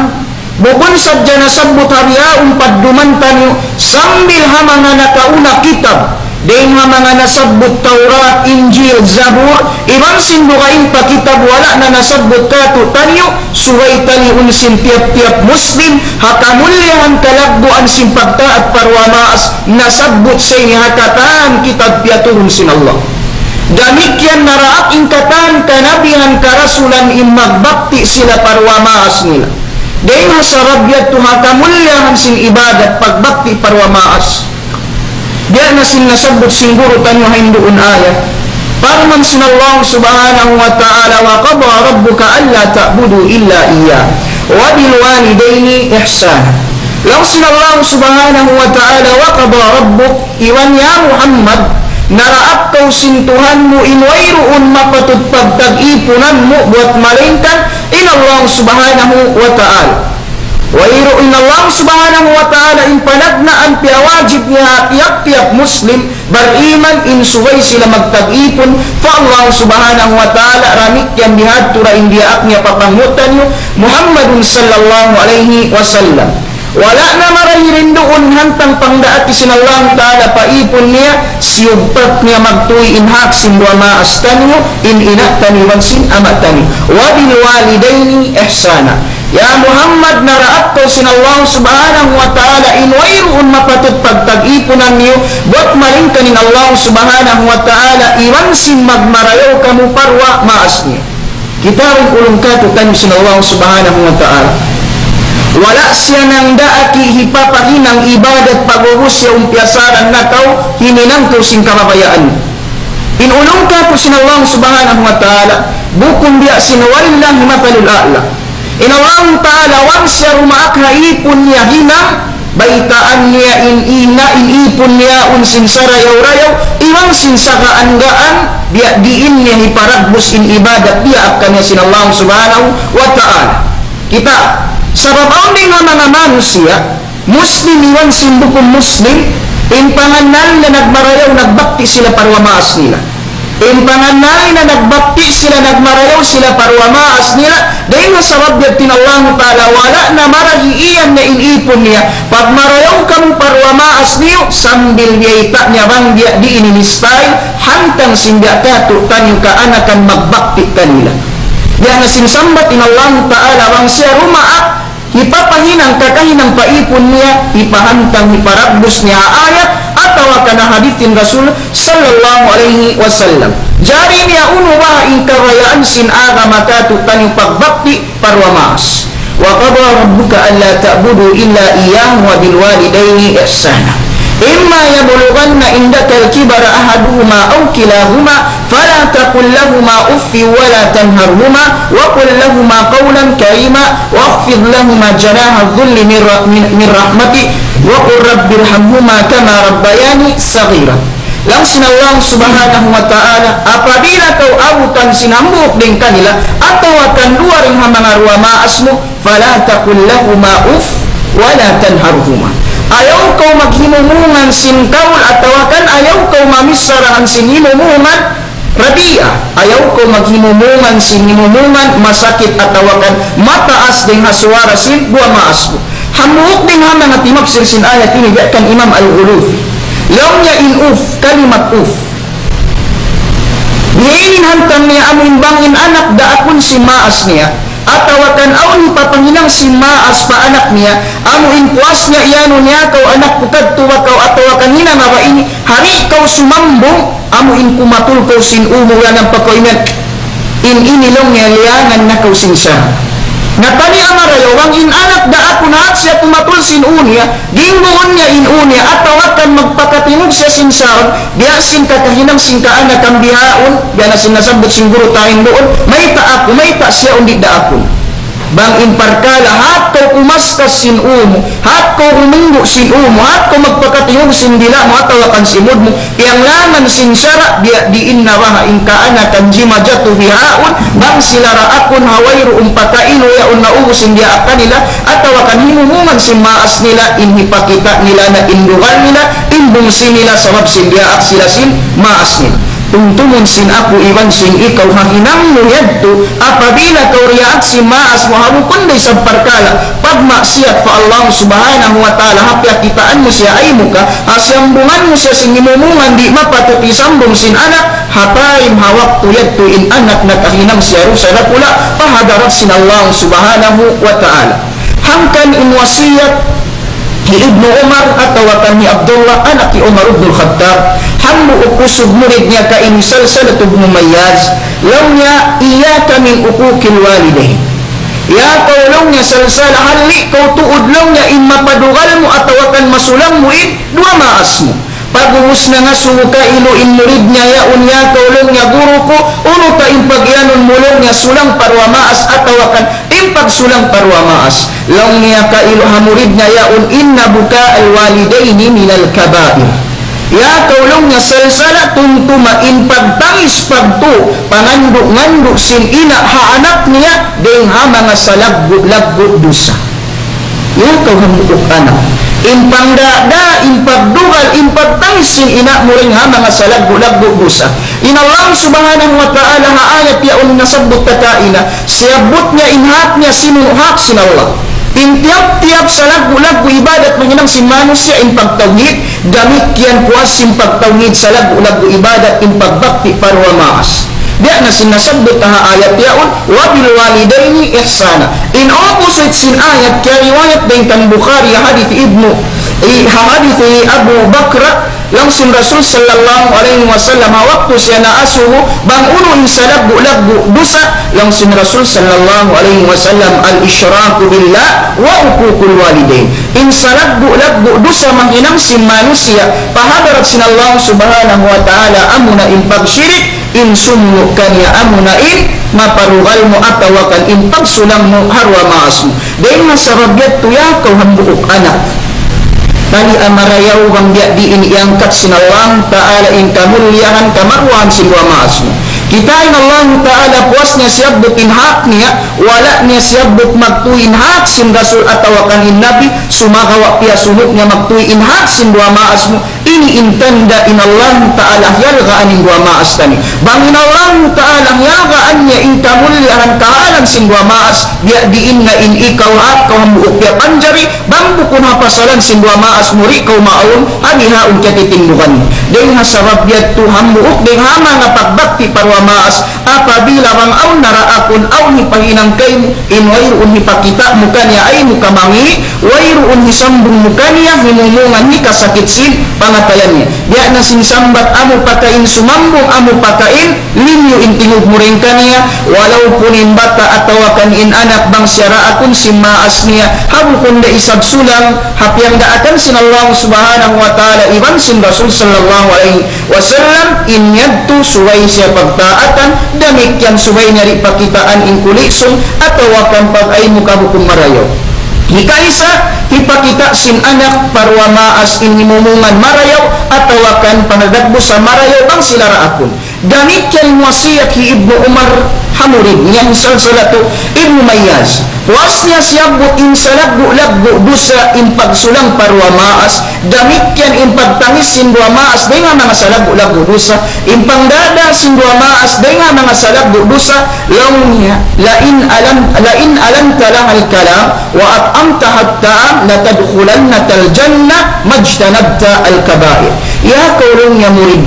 bukun sadja nasabbut ha bihaun padduman taniyu, sambil ha manga nakauna kitab, dayn ha manga nasabbut Tawrat, Injil, Zabur, iban sin dugaing pa kitab wala' na nasabbut kātu'niyu, subay taliun sin tiyap-tiyap Muslim, ha kamulliyahan kalagguan sin pagtaat pa duwa maas, nasabbut sa ini ha katan kitab piyaturun sin Allah. Damikkiyan naraak in katan kanabihan karasulan in magbakti sila pa duwa maas nila. Dayn ha sabab yadtu ha kamulliyahan sin ibadat pagbakti pa duwa maas. Biya' na sin nasabbut sin guru taniyu ha hinduun ayat. Parman sin Allah subhanahu wa ta'ala, وقضى ربك ألا تعبدوا إلا إياه وبالوالدين إحسانا. Laung sin Allah subhanahu wa ta'ala, وقضى ربك, iban ya Muhammad, naraak kaw sin Tuhan mu in wayruun mapatut pagtag-ipunan mu buat malaingkan in Allah subhanahu wa ta'ala. Wayruun in Allah subhanahu wa ta'ala in panagnaan piyawajib niya ha tiyap-tiyap Muslim bariman in subay sila magtag-ipun pa Allah subhanahu wa ta'ala, damikkiyan bihadtu da in diyaak niya pa panghu' taniyu Muhammadun sallallahu alayhi wasallam. Wala' na marayaw duun hantang pangdaak sin Allah ta'ala pa ipun niya, siyugpat niya magtuy in hak sin duwa maas taniyu, in ina' taniyu iban sin ama' taniyu. وبالوالدين إحسانا. Ya Muhammad, naraak kaw sin Allah subhanahu wa ta'ala in wayruun mapatut pagtag-ipunan niyu buat malaingkan in Allah subhanahu wa ta'ala, iban sin magmarayaw kamu pa duwa maas niyu. Kita' in ulung katu' taniyu sin Allah subhanahu wa ta'ala. Wala' siya nangdaak hipapahinang ibadat pag'ubus siya umpiyasaran na kaw, himinang kaw sin kababayaan. In ulung katu' sin Allah subhanahu wa ta'ala, bukun biya' sin, ولله المثل الأعلى. In Allah ta'ala, bang siya dumaak ha ipun niya hinang, baytaan niya in ina', in ipun niya yaun sin sarayaw-rayaw, iban sin sagaang-gaang, biya' diin niya hiparagbus in ibadat diyaak kaniya sin Allah subhanahu wa ta'ala. Kita', sabab awn dayn ha manga manusiya', Muslim iban sin bukun Muslim, in pangannal nila nagmarayaw, nagbakti sila pa duwa maas nila. In pangannal nila nagbakti sila, nagmarayaw sila pa duwa maas nila, dayn ha sabab yadtu in Allah ta'ala, wala' na marayaw iyan na in ipun niya, pagmarayaw kamu pa duwa maas niyu, sambil biyayta' niya bang biya' diin in style, hantang sin biya' katu' taniyu kaanakan magbakti kanila. Biya' na sin sambat in Allah ta'ala, bang siya dumaak, hipapahinang kakahinang pa ipun niya, hipahantang, hiparagbus niya ha ayat, atawa kan ha hadith sin Rasul sallallahu alayhi wasallam. Jari niya unu baha' in kabayaan sin agama katu' taniyu pagbakti pa duwa maas. وقضى ربك ألا تعبدوا إلا إياه وبالوالدين إحسانا. إما يبلغن عندك الكبر أحدهما أو كلاهما فلا تقل لهما أف ولا تنهرهما وقل لهما قولا كريما واخفض لهما جناح الذل من ر-، من، من رحمة وقل رب ارحمهما كما ربياني صغيرا. Laung sin Allah subhanahu wa ta'ala, apabila kaw abutan sin hambuuk dayn kanila, atawa kan duwa dayn ha manga duwa maas mu, فلا تقل لهما أف ولا تنهرهما. Ayaw kaw maghimumungan sin kaul atawa kan ayaw kaw mamichara sin himumungan radia. Ayaw kaw maghimumungan sin himumungan masakit atawa kan mataas dayn ha suwara sin duwa maas mu. Hambuuk dayn ha manga timapsir sin ayat ini, biya' kan Imam Al-Ghulufi. Laung niya in uf, kalimat uf. Biya' ini in hantang niya amu in bang in anak daakun sin maas niya, atawa kan awn hipapahinang sin maas pa anak niya, amu in puas niya, iyanu niya, kaw anak ku, kadtu ba kaw, atawa kan hinang ba ini, di' kaw sumambung, amu in kumatul kaw sin ū mu, yan ang pagkainan. In ini laung niya, liyangan na kaw sin sara'. Na taniya marayaw, bang in anak daakun hat siya kumatul sin ū niya, ginguun niya in ū niya, atawa kan magpakatimug siya sin sara', biya' sin kakahinang sin kaanakan bihaun, biya' na sin nasabbut sin guru ta ha hinduun, mayta' aku, mayta' siya di' daakun. Bang in parkala', hat kaw kumaskas sin ū mu, hat kaw humunggu' sin ū mu, hat kaw magpakatimug sin dila' mu, atawa kan simud mu, piyanglangan sin sara', biya' diin na baha' in kaanakan jimajatu bihaun, bang sila daakun ha wayruun pakailu yaun na ubus in diyaak kanila, atawa kan himumungan sin maas nila, in hipakita' nila na in dugal nila, in bungsi nila, sabab sin diyaak sila sin maas nila. Tumtumun sin aku iban sin ikaw ha hinang mu yadtu, apabila kaw diyaak sin maas mu ha bukun da isab parkala', pagmaksiyat pa Allah subhanahu wa ta'ala, ha piyakitaan mu siya aymuka, ha sambungan mu siya sin himumungan di' mapatut isambung sin anak, ha time ha waktu yadtu in anak nakahinang siya dusa dakula' pa hadarat sin Allah subhanahu wa ta'ala. Hangkan in wasiyat hi Ibnu Umar atawa kan hi Abdullah anak hi Umar ibnul Khattab, hambuuk usug murid niya kaini Salsalat ibnu Mayyaz, laung niya, إياك من عقوق الوالدين. Ya kaw laung niya Salsala, halli' kaw tuud laung niya in mapadugal mu atawa kan masulang mu in duwa maas mu. Pag'ubus nangasubu kailu in murid niya yaun, ya kaw laung niya guru ku, unu ta in pagiyanun mu laung niya sulang pa duwa maas atawa kan in pagsulang pa duwa maas. Laung niya kailu ha murid niya yaun, إن بكاء الوالدين من الكبائر. Ya kaw laung niya Salsala, tumtuma in pagtangis pagtu, pangandu'-ngandu' sin ina' ha anak niya, dayng ha manga salaggu'-laggu' dusa. Ya kaw hambuuk anak. In pangdada, in pagdugal, in pagtangis sin ina' mu dayng ha manga salaggu'-laggu' dusa. In Allah subhanahu wa ta'ala ha ayat yaun nasabbut ta kaina, siyabbut niya in hak niya sin hak sin Allah. In tiyap-tiyap salaggu'-laggu' ibadat mahinang sin manusiya' in pagtawhid, damikkiyan puas sin pagtawhid salaggu'-laggu' ibadat in pagbakti pa duwa maas. Biya' na sin nasabbut ha ayat yaun, وبالوالدين إحسانا. In opposite sin ayat, kiyariwayat dayn kan Bukhari, ha hadith Ibnu, i-, ha hadith Abu Bakr, laung sin Rasul sallallahu alayhi wasallam, ha waktu siya naasubu, bang unu in salaggu'-laggu' dusa, laung sin Rasul sallallahu alayhi wasallam, الإشراك بالله وعقوق الوالدين. In salaggu'-laggu' dusa mahinang sin manusiya', pa hadarat sin Allah subhanahu wa ta'ala, amuna in pagshirik, in sumunu' kaniya amuna in maparugal mu atawa kan in pagsulang mu ha duwa maas mu. Dayng ha sabab yadtu ya kaw hambuuk anak. Tali amarayaw bang biya' diin iyangkat sin Allah Ta'ala in kamulliyahan kamaruwahan sin duwa maas mu. Kitaa in Allah Ta'ala puas niya siyabbut in hak niya, wala' niya siyabbut magtuy in hak sin Rasul atawa kan in Nabi, sumagawa' piyasunu' niya magtuy in hak sin duwa maas mu. Ini in tanda' in Allahu Ta'ala hiyalgaan in duwa maas taniyu. Bang in Allahu Ta'ala hiyalgaan niya in kamulliyahan kahalan sin duwa maas, biya' diin na in ikaw ha kaw hambuuk piyapanjari, bang bukun ha pasalan sin duwa maas mu di' kaw maawn, ha bihaun kiyatitindugan. Dayng ha sabab yadtu hambuuk, dayng ha manga pagbakti pa duwa maas, apabila bang awn naraakun, awn hipahinang kaymu, in wayruun hipakita' mu kaniya, ay mu kamangi', wayruun hisambung mu kaniya, himumungan hikasakit sin pangatayan niya. Biya' na sin sambat amu pakain sumambung, amu pakain linyu in tingug mu dayn kaniya, walaupun in bata' atawa kan in anak bang siya raakun sin maas niya, ha bukun da isab sulang, ha piyangdaakan sin Allah Subhanahu wa Ta'ala iban sin Rasul sallallahu alayhi wasallam, in yadtu subay siya pagtaatan, damikkiyan subay niya di' pakitaan in kulisun, atawa kan pag-aymu ka bukun marayaw. Hikaisa, hipakita' sin anak pa duwa maas in himumungan marayaw, atawa kan panagdagbusan marayaw bang sila raakun. Damikkiyan in wasiyat hi Ibnu Umar ha murid niya, hi Salsalatu Ibnu Mayyaz. Puas niya siyabbut in salaggu'-laggu' dusa in pagsulang pa duwa maas, damikkiyan in pagtangis sin duwa maas, dayn ha manga salaggu'-laggu' dusa, in pangdada sin duwa maas, dayn ha manga salaggu' dusa, laung niya, لئن ألن-، لئن ألنت لها الكلام وأطعمتها الطعام لتدخلن الجنة ما اجتنبت الكبائر. Ya kaw laung niya murid,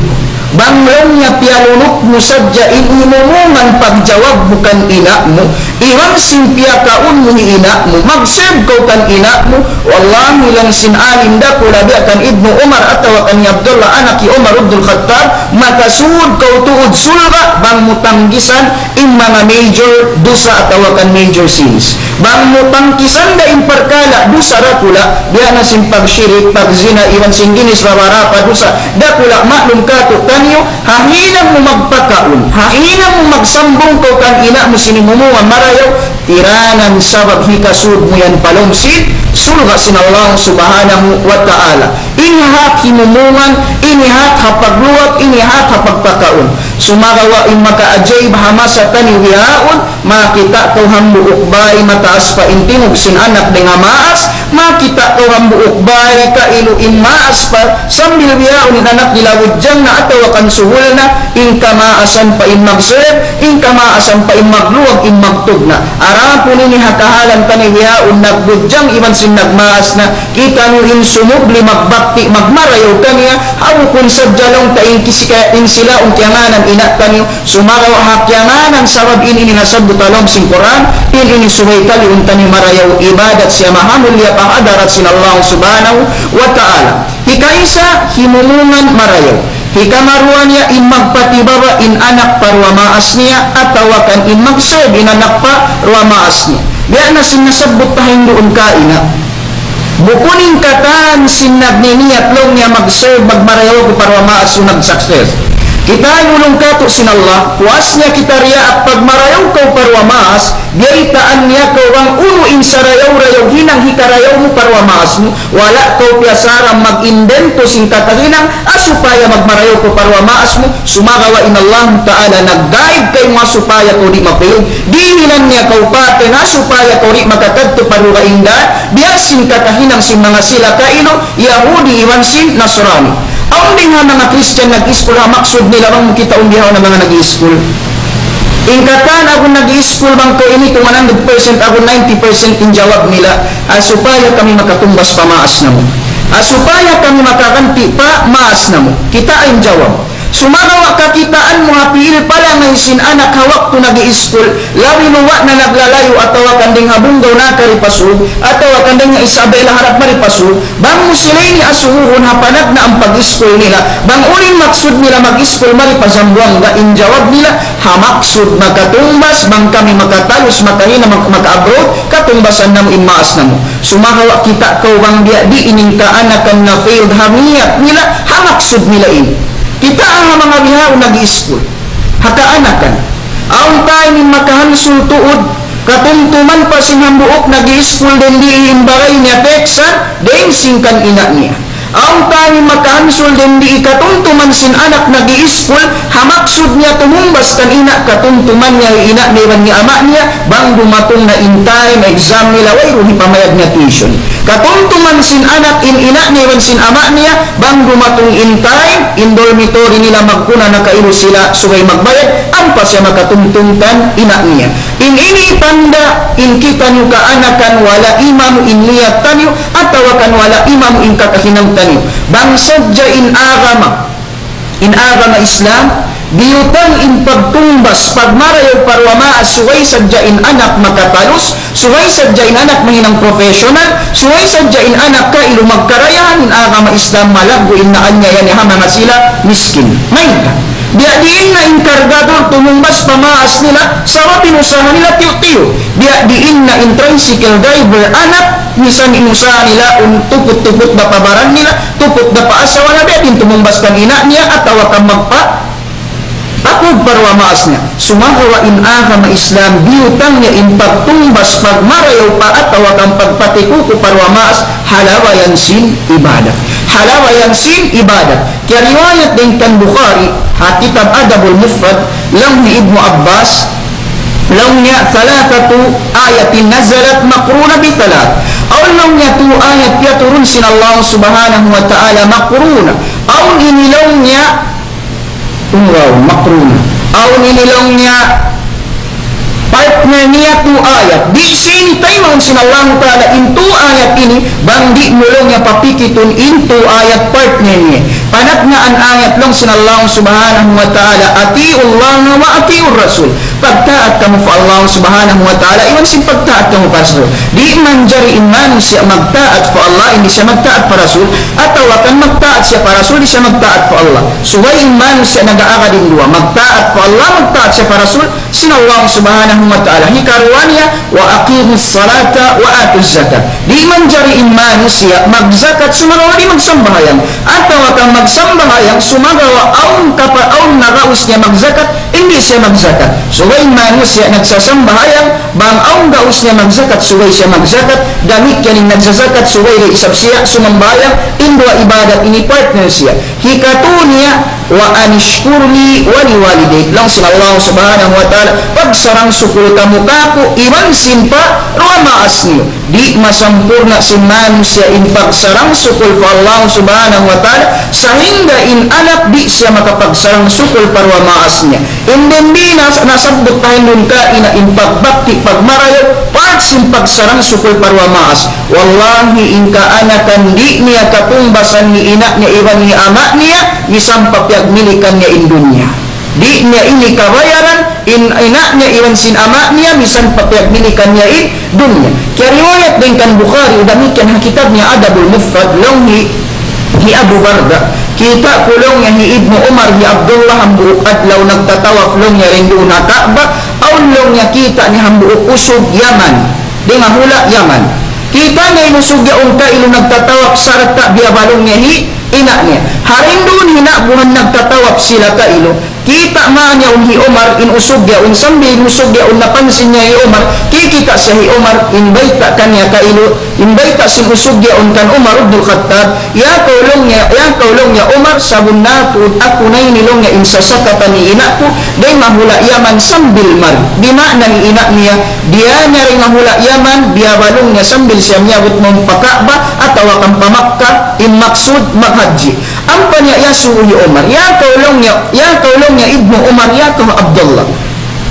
bang laung niya piyalunuk mu sadja in himumungan pagjawab mu kan ina' mu, iban sin piyakaun mu hi ina' mu, magseb kaw kan ina' mu, wallahi laung sin alim dakula' biya' kan Ibnu Umar atawa kan hi Abdullah anak hi Umar ibnul Khattab, makasud kaw tuud surga' bang mu tanggisan in manga major dusa atawa kan major sins. Bang mu tangkisan da in parkala' dusa dakula', biya' na sin pagshirik, pagzina, iban sin ginis babarapa dusa dakula', maklum katu'taniyu, ha hinang mu magpakaun, ha hinang mu magsambung kaw kan ina' mu sin himumungan marayaw, tiranan sabab hikasud mu yan pa lawm sin surga' sin Allah Subhanahu wa Ta'ala. Ini hak himumungan, ini hak ha pagluwag, ini hak ha pagpakaun. Sumagawa' in makaajaib ha masa taniyu bihaun, makakita' kaw hambuuk bāy mataas pa in tingug sin anak dayn ha maas, makakita' kaw hambuuk bāy kailu in maas pa, sambil bihaun in anak nila budjang na atawa kan suhul na, in kamaasan pa in magseb, in kamaasan pa in magluwag, in magtugna'. Adapun ini ha kahalan taniyu bihaun nagbudjang iban sin nagmaas na, kitaniyu in sumubli magbakti magmarayaw kaniya, ha bukun sadja laung ta in kisika-, in sila in kiyangānan ina' taniyu, sumagawa' ha kiyangānan sabab ini, ini nasabbut ha lawm sin Qur'an, in ini subay taliun taniyu marayaw ibadat siya mahamulliya pa hadarat sin Allah Subhanahu wa Ta'ala. Hikaisa, himumungan marayaw. Hikamaruwa niya in magpatibaba in anak pa duwa maas niya, atawa kan in magseb in anak pa duwa maas niya. Biya' na sin nasabbut ta ha hinduun kaina. Bukun in katan sin nagniyat laung niya mag-serve, magmarayaw aku pa duwa maas, nag-success. Kita' in ulung katu' sin Allah, puas niya kita riyaak pagmarayaw kaw pa duwa maas, biyaytaan niya kaw bang unu in sarayaw-rayaw hinang hikarayaw mu pa duwa maas mu, wala' kaw piyasaran mag-imbento sin kakahinang, ha supaya magmarayaw kaw pa duwa maas mu, sumagawa' in Allah Ta'ala nag-guide kaymu ha supaya kaw di' ma-fail, dihilan niya kaw pate ha supaya kaw di' makakadtu pa dugaing dān, biya' sin kakahinang sin manga sila kailu, Yahudi iban sin Nasrani. Awn dayn ha manga Christian nag-iskul ha maksud nila bang mu kitaun bihaun na manga nag-iskul. In katan agun nag-iskul bang kaw ini kung one hundred percent agun ninety percent in jawab nila, ha supaya kami makatumbas pa maas namu'. Ha supaya kami makaganti' pa maas namu'. Kita' in jawab. Sumagawa' kakitaan mu ha piil pa lang sin anak ha waktu nag-iiskul, labi luwa' na naglalayu' atawa kan dayn ha Bungaw nakari pa Sug, atawa kan dayn ha Isabela harap mari pa Sug, bang mu sila ini asubuhun ha panagnaan pag-iskul nila, bang unu in maksud nila mag-iskul mari pa Zamboanga, in jawab nila, ha maksud makatumbas, bang kami makatalus, makahinang, mak-, maka-abroad, katungbasan namu' in maas namu'. Sumagawa' kita' kaw bang biya' diin in kaanakan na-failed ha niyat nila, ha maksud nila ini. Kita' ha manga bihaun nag-iskul. Ha kaanakan. Awn time in makahansul tuud, katumtuman pa sin hambuuk nag-iskul dayn di in bagay niya teksan, dayn sin kan ina' niya. Awn time in makahansul dayn di katumtuman sin anak nag-iskul, ha maksud niya tumumbas kan ina', katumtuman niya hi ina' niya iban hi ama' niya, bang dumatung na in time exam nila, wayruun hipamayad niya tuition. Katumtuman sin anak in ina' niya iban sin ama' niya, bang dumatung in time, in dormitory nila magkuna na kailu sila subay magbayad, ampa siya makatumtum kan ina' niya. In ini tanda' in kitaniyu kaanakan wala' imamu in niyat taniyu, atawa kan wala' imamu in kakahinang taniyu. Bang sadja in agama, in agama Islam, biyutang in pagtungbas, pagmarayaw pa duwa maas, subay sadja in anak makatalus, subay sadja in anak mahinang professional, subay sadja in anak kailu magkarayahan, in agama Islam malaggu' in naanyaya niya ha manga sila miskin. Mayta'? Biya' diin na in kargador tumungbas pa maas nila, sabab in usaha nila tiyu'-tiyu'. Biya' diin na in tricycle driver anak, misan in usaha nila, un, tuput-tuput da pa baran nila, tuput da pa asawa na, biya' diin tumungbas kan ina' niya, atawa kan magpa-, pakug pa duwa maas niya. Sumagawa' in agama Islam, biyutang niya in pagtungbas, pagmarayaw pa, atawa kan pagpatikuku pa duwa maas, ha labayan sin ibadat. Ha labayan sin ibadat. Kiyariwayat dayn kan Bukhari, ha kitab Adabul Mufrad, laung hi Ibnu Abbas, laung niya, ثلاثة آيات نزلت مقرونة بثلاث. Awn laung niya tū ayat piyaturun sin Allah Subhanahu wa Ta'ala مقرونة. Awn ini laung niya, umraun, مقرونة. Awn ini laung niya, partner niya tū ayat. Di' siya ini taymaun sin Allahu Ta'ala in tū ayat ini, bang di' mu laung niya papikitun in tū ayat partner niya. Panagnaan ayat laung sin Allah Subhanahu wa Ta'ala, أطيعوا الله وأطيعوا الرسول. Pagtaat kamu pa Allah Subhanahu wa Ta'ala, iban sin pagtaat kamu pa Rasul. Di' manjari in manusiya' magtaat pa Allah, di' siya magtaat pa Rasul, atawa kan magtaat siya pa Rasul, di' siya magtaat pa Allah. Subay in manusiya' nag-aagad in duwa, magtaat pa Allah, magtaat siya pa Rasul, sin Allah Subhanahu wa Ta'ala. Hikaruwa niya, وأقيموا الصلاة وآتوا الزكاة. Di' manjari in manusiya' magzakat, sumagawa' di' magsambahayang. Atawa kan magsambahayang, sumagawa' awn kapa-, awn nagaus niya magzakat, di' siya magzakat. Subay in manusiya' nagsasambahayang, bang awn gaus niya magzakat, subay siya magzakat, damikkiyan in nagsazakat, subay da isab siya sumambahayang, in duwa ibadat ini partner siya. Hikatū niya, وأن اشكر لي ولوالديك. Laung sin Allah Subhanahu wa Ta'ala, pagsarang sukul kamu kāku', iban sin pa duwa maas niyu. Di' masampurna' sin manusiya' in pagsarang sukul pa Allah Subhanahu wa Ta'ala, sahingga in anak di' siya makapagsarang sukul pa duwa maas niya. In dindi nas-, nasabbut ta hinduun kaina in pagbakti, pagmarayaw, part sin pagsarang sukul pa duwa maas. Wallahi, in kaanakan di' niya katungbasan hi ina' niya iban hi ama' niya, misan pa piyagmilikan niya in dunya. Di' niya ini kabayaran, in ina' niya iban sin ama' niya, misan pa piyagmilikan niya in dunya. Kiyariwayat dayn kan Bukhari, damikkiyan ha kitab niya Adabul Mufrad, laung hi, hi Abu Darda. Kita' ku laung niya hi Ibnu Umar, hi Abdullah, hambuuk adlaw nagtatawaf laung niya dayn duun ha Ka'bah, awn laung niya kita' niya hambuuk usug Yaman. dayn ha hula' Yaman. Kita' niya in usug yaun kailu nagtatawaf sarta' biyabalung niya hi ina' niya. Ha duun hina'buhan nagtatawaf sila kailu. Kita' man yaun hi Umar in usug yaun, sambil in usug yaun napansin niya hi Umar, kikita' siya hi Umar, in bayta' kaniya kailu, in bayta' sin usug yaun kan Umar ibn Khattab, "Ya kaw," laung niya, "ya kaw," laung niya, "Umar, sabunnal tuud aku na ini," laung niya, "in sasakatan hi ina' ku dayn ha hula' Yaman sambil mari." Di' maana hi ina' niya, diya niya dayn ha hula' Yaman, biyabalung niya sambil siya miyabut mawn pa Ka'bah atawa kan pa Makkah, in maksud maghajji. Ampa niya iyasubu hi Umar, "Ya kaw," laung niya, "ya kaw," laung niya, "Ibnu Umar, ya kaw Abdullah.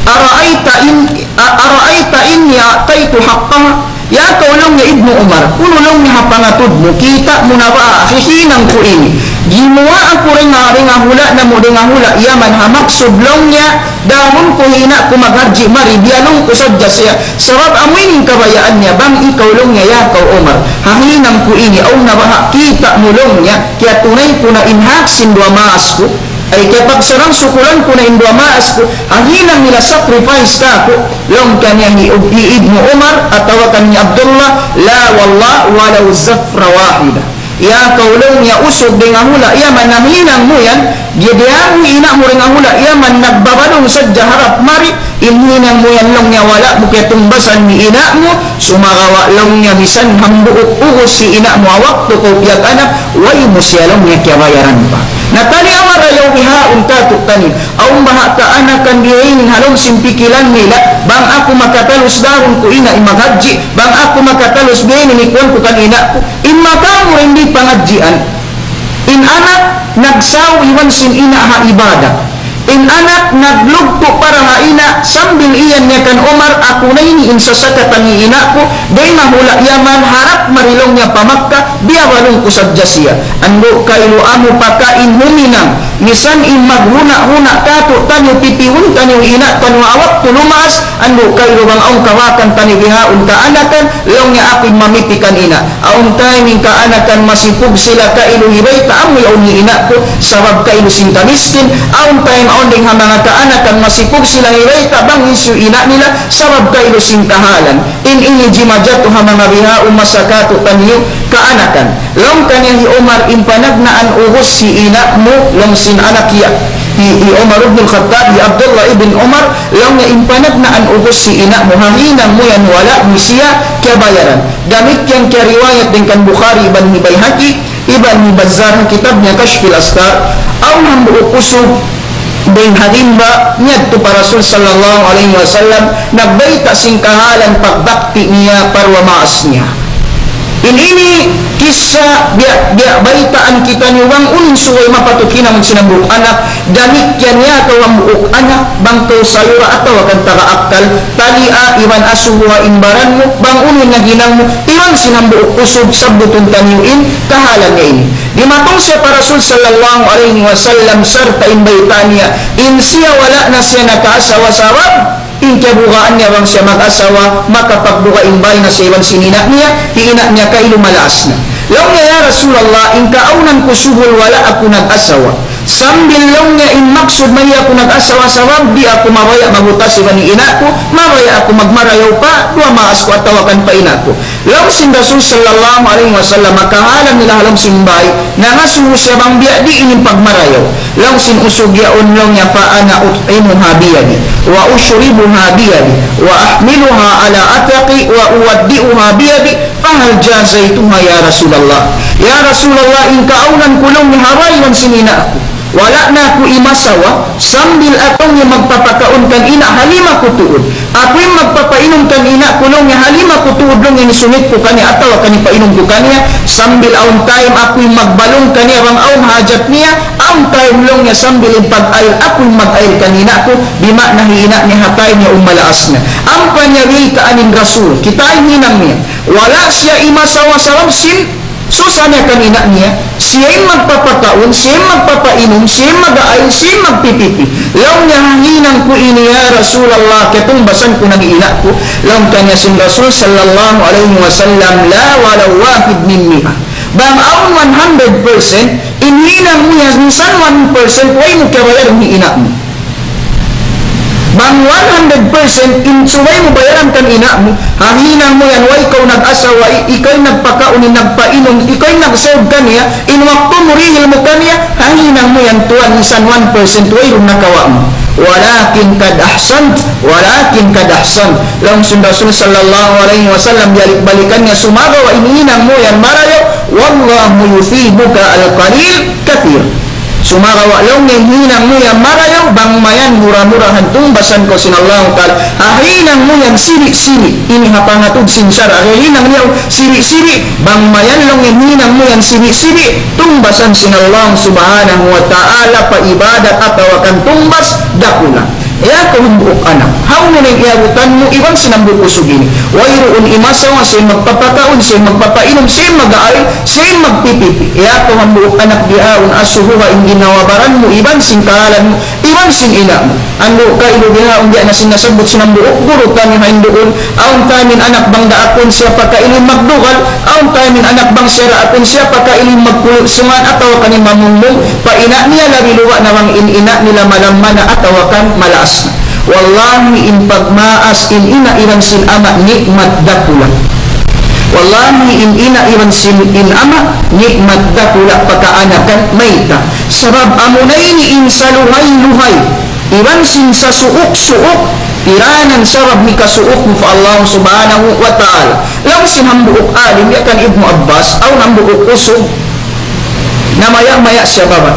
Ara'ayta in, a-, ara'ayta in a'taytu haqqaha?" Ya kaw, laung niya, Ibnu Umar, unu laung niya ha pangatud mu, kita' mu na ba, hihinang ku ini. Gimuwa' aku dayn ha, dayn ha hula' namu', dayn ha hula' Yaman, ha maksud laung niya, dahun ku hi ina' ku maghajji mari, biyalung ku sadja siya. Sabab amu ini in kabayaan niya, bang ikaw laung niya, ya kaw Umar, hahinang ku ini, awn na baha' kita' mu laung niya, kiyatunay ku na in hak sin duwa maas ku. Ay, kiyapagsarang-sukulan ku na in duwa maas ku, hahinang nila sacrifice kāku', laung kaniya hi, hi Ibnu Umar, atawa kan hi Abdullah, "La wallah, walaw zafra wahida." Ya kaw, laung niya, usug dayn ha hula' Yaman, hahinang mu yan, diyaang hi ina' mu dayn ha hula' Yaman, nagbabalung sadja harap mari, in hinang mu yan, laung niya, wala' mu kiyatungbasan hi ina' mu, sumagawa', laung niya, misan hambuuk ugus hi ina' mu, ha waktu kaw piyag-anak, way mu siya, laung niya, kiyabayaran pa. Na tali amu ra yaun bihaun kātu'niyu, awn baha' kaanakan bihaini ha lawm sin pikilan nila, bang aku makatalus dahun ku ina' in maghajji, bang aku makatalus bihaini in kuwan ku kan ina' ku, in makamu' in di' pangadjian. In anak nagsaw iban sin ina' ha ibadat. In anak naglugtu' para ha ina', sambil iyan niya kan Umar, "Aku na ini in sasakatan hi ina' ku, dayn ha hula' Yaman, harap mari," laung niya, "pa Makkah, biyabalung ku sadja siya." Andu' kailu amu pa ka in huminang, misan in maghuna'-huna' kātu'niyu, pipihun taniyu ina' taniyu ha waktu lumaas, andu' kailu bang awn kawakan taniyu bihaun kaanakan, laung niya, "Aku in mamiti kan ina'." Awn time in kaanakan masipug sila kailu hibayta' amu yaun hi ina' ku, sabab kailu sin kamiskin. Awn time awn dayn ha manga kaanakan masipug sila hibayta' bang hisiyu ina' nila, sabab kailu sin kahalan. In ini jimajatu ha manga bihaun masa kātu'niyu kaanakan. Laung kaniya hi Umar, "In panagnaan ugus hi ina' mu," laung sin anak niya hi, hi Umar ibn Khattab, hi Abdullah ibn Umar, laung niya, "In panagnaan ugus hi ina' mu, hahinang mu yan, wala' mu siya kiyabayaran." Damikkiyan kiyariwayat dayn kan Bukhari iban hi Bayhaqi, iban hi Bazzar ha kitab niya Kashfil Astar, awn hambuuk usug dayn ha rimba miyadtu pa Rasul sallallahu alayhi wasallam, nagbayta' sin kahalan pagbakti niya pa duwa maas niya. In ini kissa biya', biya' baytaan kitaniyu bang unu in subay mapatut hinangun sin hambuuk anak, damikkiyan ya kaw hambuuk anak, bang kaw sayura atawa kan taga akkal, talia iban asubuha in baran mu, bang unu in nahinang mu, iban sin hambuuk usug sabbutun taniyu in kahalan niya ini. Dimatung siya pa Rasul sallallahu alayhi wasallam sarta' in bayta' niya, in siya wala' na siya nakaasawa sabab in kiyabugaan niya bang siya mag-asawa, makapagbuga in bāy na siya iban sin ina' niya, hi ina' niya kailu malaas na. Laung niya, "Ya Rasulullah, in kaawnan ku subul wala' aku nag-asawa. Sambil," laung niya, "in maksud mayan aku nag-asawa sabab di' aku mabaya' maghutas iban hi ina' ku, mabaya' aku magmarayaw pa duwa maas ku atawa kan pa ina' ku." Laung sin Rasul sallallahu alayhi wasallam, kahalan nila ha lawm sin bāy, nangasubu siya bang biyadiin in pagmarayaw. Laung sin usug yaun, laung niya, "فأنا أطعمها بيدي، وأشربها بيدي، وأحملها على عاتقي، وأودعها بيدي، فهل جازيتها يا رسول الله؟" "Ya Rasulullah, in kaawnan ku," laung niya, "ha bāy iban sin ina' ku. Wala' na aku imasawa, sambil aku in magpapakaun kan ina' ha lima ku tuud. Aku in magpapainum kan ina' ku," laung niya, "ha lima ku tuud," laung niya, "in sungit ku kaniya atawa kan in painum ku kaniya, sambil awn time aku in magbalung kaniya bang awn hajat niya, awn time," laung niya, "sambil in pag-ail aku in mag-ail kan ina' ku," bima'na hi ina' niya ha time yaun malaas na. Ampa niya baytaan in Rasul, kitaa in hinang niya. Wala' siya imasawa sabab sin susa niya kan ina' niya, siya in magpapakaun, siya in magpapainum, siya in mag-aayun, siya in magpipipi. Laung niya, "Hinang ku ini ya Rasulullah, katungbasan ku na hi ina' ku." Laung kaniya sin Rasul sallallahu alayhi wasallam, "لا ولو واحد من مائة." Bang awn one hundred percent, in hinang mu yan, minsan one percent, way mu kiyabayad in ina' mu. Bang one hundred percent in subay mu bayaran kan ina' mu, ha hinang mu yan, way kaw nag-asawa, i-, ikaw in nagpakaun, in nagpainum, ikaw in nagsahud kaniya, in waktu mu dihil mu kaniya, ha hinang mu yan tuwan, minsan one percent wayruun nakawa' mu. ولكن قد أحسنت، ولكن قد أحسنت. Laung sin Rasul sallallahu alayhi wasallam, balik-balikan niya, sumagawa' in hinang mu yan marayaw, والله يثيبك على القليل كثيرا. Sumagawa' laung niya in hinang mu yan marayaw, bang mayan mura-murahan tungbasan kaw sin Allah Ta'ala. Ha hinang mu yan siri-siri, ini ha pangatud sin sara', ha hinang niya siri-siri, bang mayan laung niya in hinang mu yan siri-siri, tungbasan sin Allah Subhanahu wa Ta'ala pa ibadat atawa kan tungbas dakula'. Ya kaw hambuuk anak, hawnu na in iyabutan mu iban sin hambuuk usug ini? Wayruun imasawa, siya in magpapakaun, siya in magpapainum, siya in mag-aaral, siya in magpipipi. Ya kaw hambuuk anak, bihaun asubuha in ginhawa-baran mu iban sin kahalan mu iban sin ina' mu. Andu' kailu bihaun, biya' na sin nasabbut sin hambuuk guru taniyu ha hinduun, awn time in anak bang daakun siya pa kailu in magdugal, awn time in anak bang siya daakun siya pa kailu in magkulu' sungan atawa kan in mamungmung pa ina' niya, labi luba' na bang in ina' nila malamma na atawa kan malaas na. Wallahi, in pagmaas in ina' iban sin ama' ni'mat dakula'. Wallahi, in ina' iban sin in ama' ni'mat dakula' pa kaanakan. Mayta'? Sabab amuna ini in saluhay-luhay iban sin sasuuk-suuk, piranan sabab hikasuuk mu pa Allah Subhanahu wa Ta'ala. Laung sin hambuuk alim, biya' kan Ibnu Abbas, awn hambuuk usug, namaya'-maya' siya babai.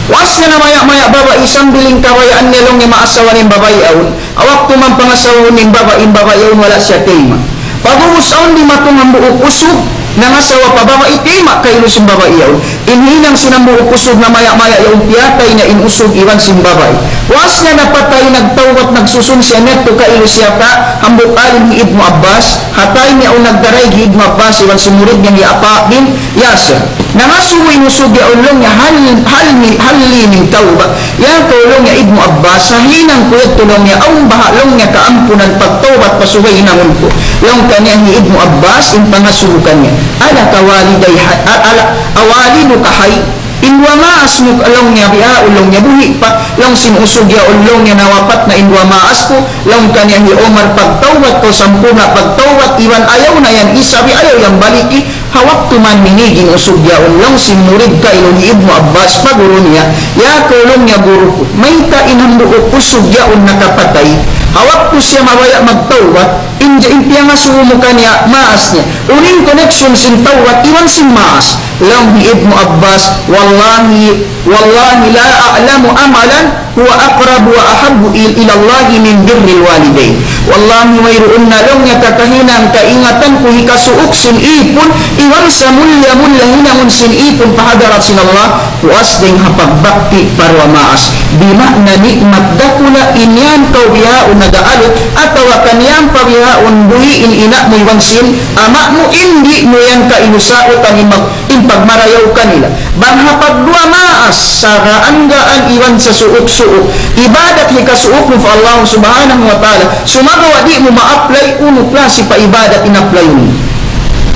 Puas niya namaya'-maya' babai, sambil in kabayaan niya laung niya maasawa in babai yaun. Waktu man pangasawahun in babai, in babai yaun wala' siya tayma'. Pag'ubus awn dimatung hambuuk usug, nangasawa pa babai, tayma' kailu sin babai yaun. In hinang sin hambuuk usug namaya'-maya' yaun, piyatay na in usug iban sin babai. Puas niya napatay, nagtawbat, nagsusun siya, niyadtu kailu siya pa hambuuk alim hi Ibnu Abbas, ha time yaun nagdaray hi Ibnu Abbas iban sin murid niya hi Ata bin Yasir. Nangasubu in usug yaun laung niya, هل، هل من، هل لي من توبة؟ Ya kaw laung niya Ibnu Abbas, ha hinang ku yadtu laung niya, awn baha' laung niya kaampunan pagtawbat pa subay hinangun ku? Laung kaniya hi Ibnu Abbas, in pangasubu kaniya, ألك والدي حي، أ-، ألا، أوالدك حي؟ In duwa maas mu laung niya bihaun laung niya buhi' pa? Laung sin usug yaun laung niya nawapat na in duwa maas ku. Laung kaniya hi Umar, pagtawbat kaw sampurna' pagtawbat, iban ayaw na yan isabi, ayaw yan baliki. Ha waktu man minīg in usug yaun laung sin murid kailu hi Ibnu Abbas pa guru niya, ya kaw laung niya guru ku, mayta' in hambuuk usug yaun nakapatay? Ha waktu siya mabaya' magtawbat, in, in piyangasubu mu kaniya maas niya. Unu in connection sin tawbat iban sin maas? Laung hi Ibnu Abbas, والله، والله لا أعلم عملا هو أقرب وأحب إل-، إلى الله من بر الوالدين. Wallahi, wayruun na laung niya kakahinang kaingatan ku hikasuuk sin ipun, iban sa mulliya-mulliya hinangun sin ipun pa hadarat sin Allah, puas dayn ha pagbakti pa duwa maas. Bima'na ni'mat dakula' in yan kaw bihaun nag-aalu, atawa kan yan pa bihaun buhi' in ina' mu iban sin ama' mu, in di' mu yan kailu sautan in mag-, in pagmarayaw kanila. Bang ha pagduwa maas, sa gaan-gaan iban sa suuk-suuk, ibadat hikasuuk mu pa Allah Subhanahu wa Ta'ala, sumagawa' di' mu ma-apply, unu klasi pa ibadat in apply mu?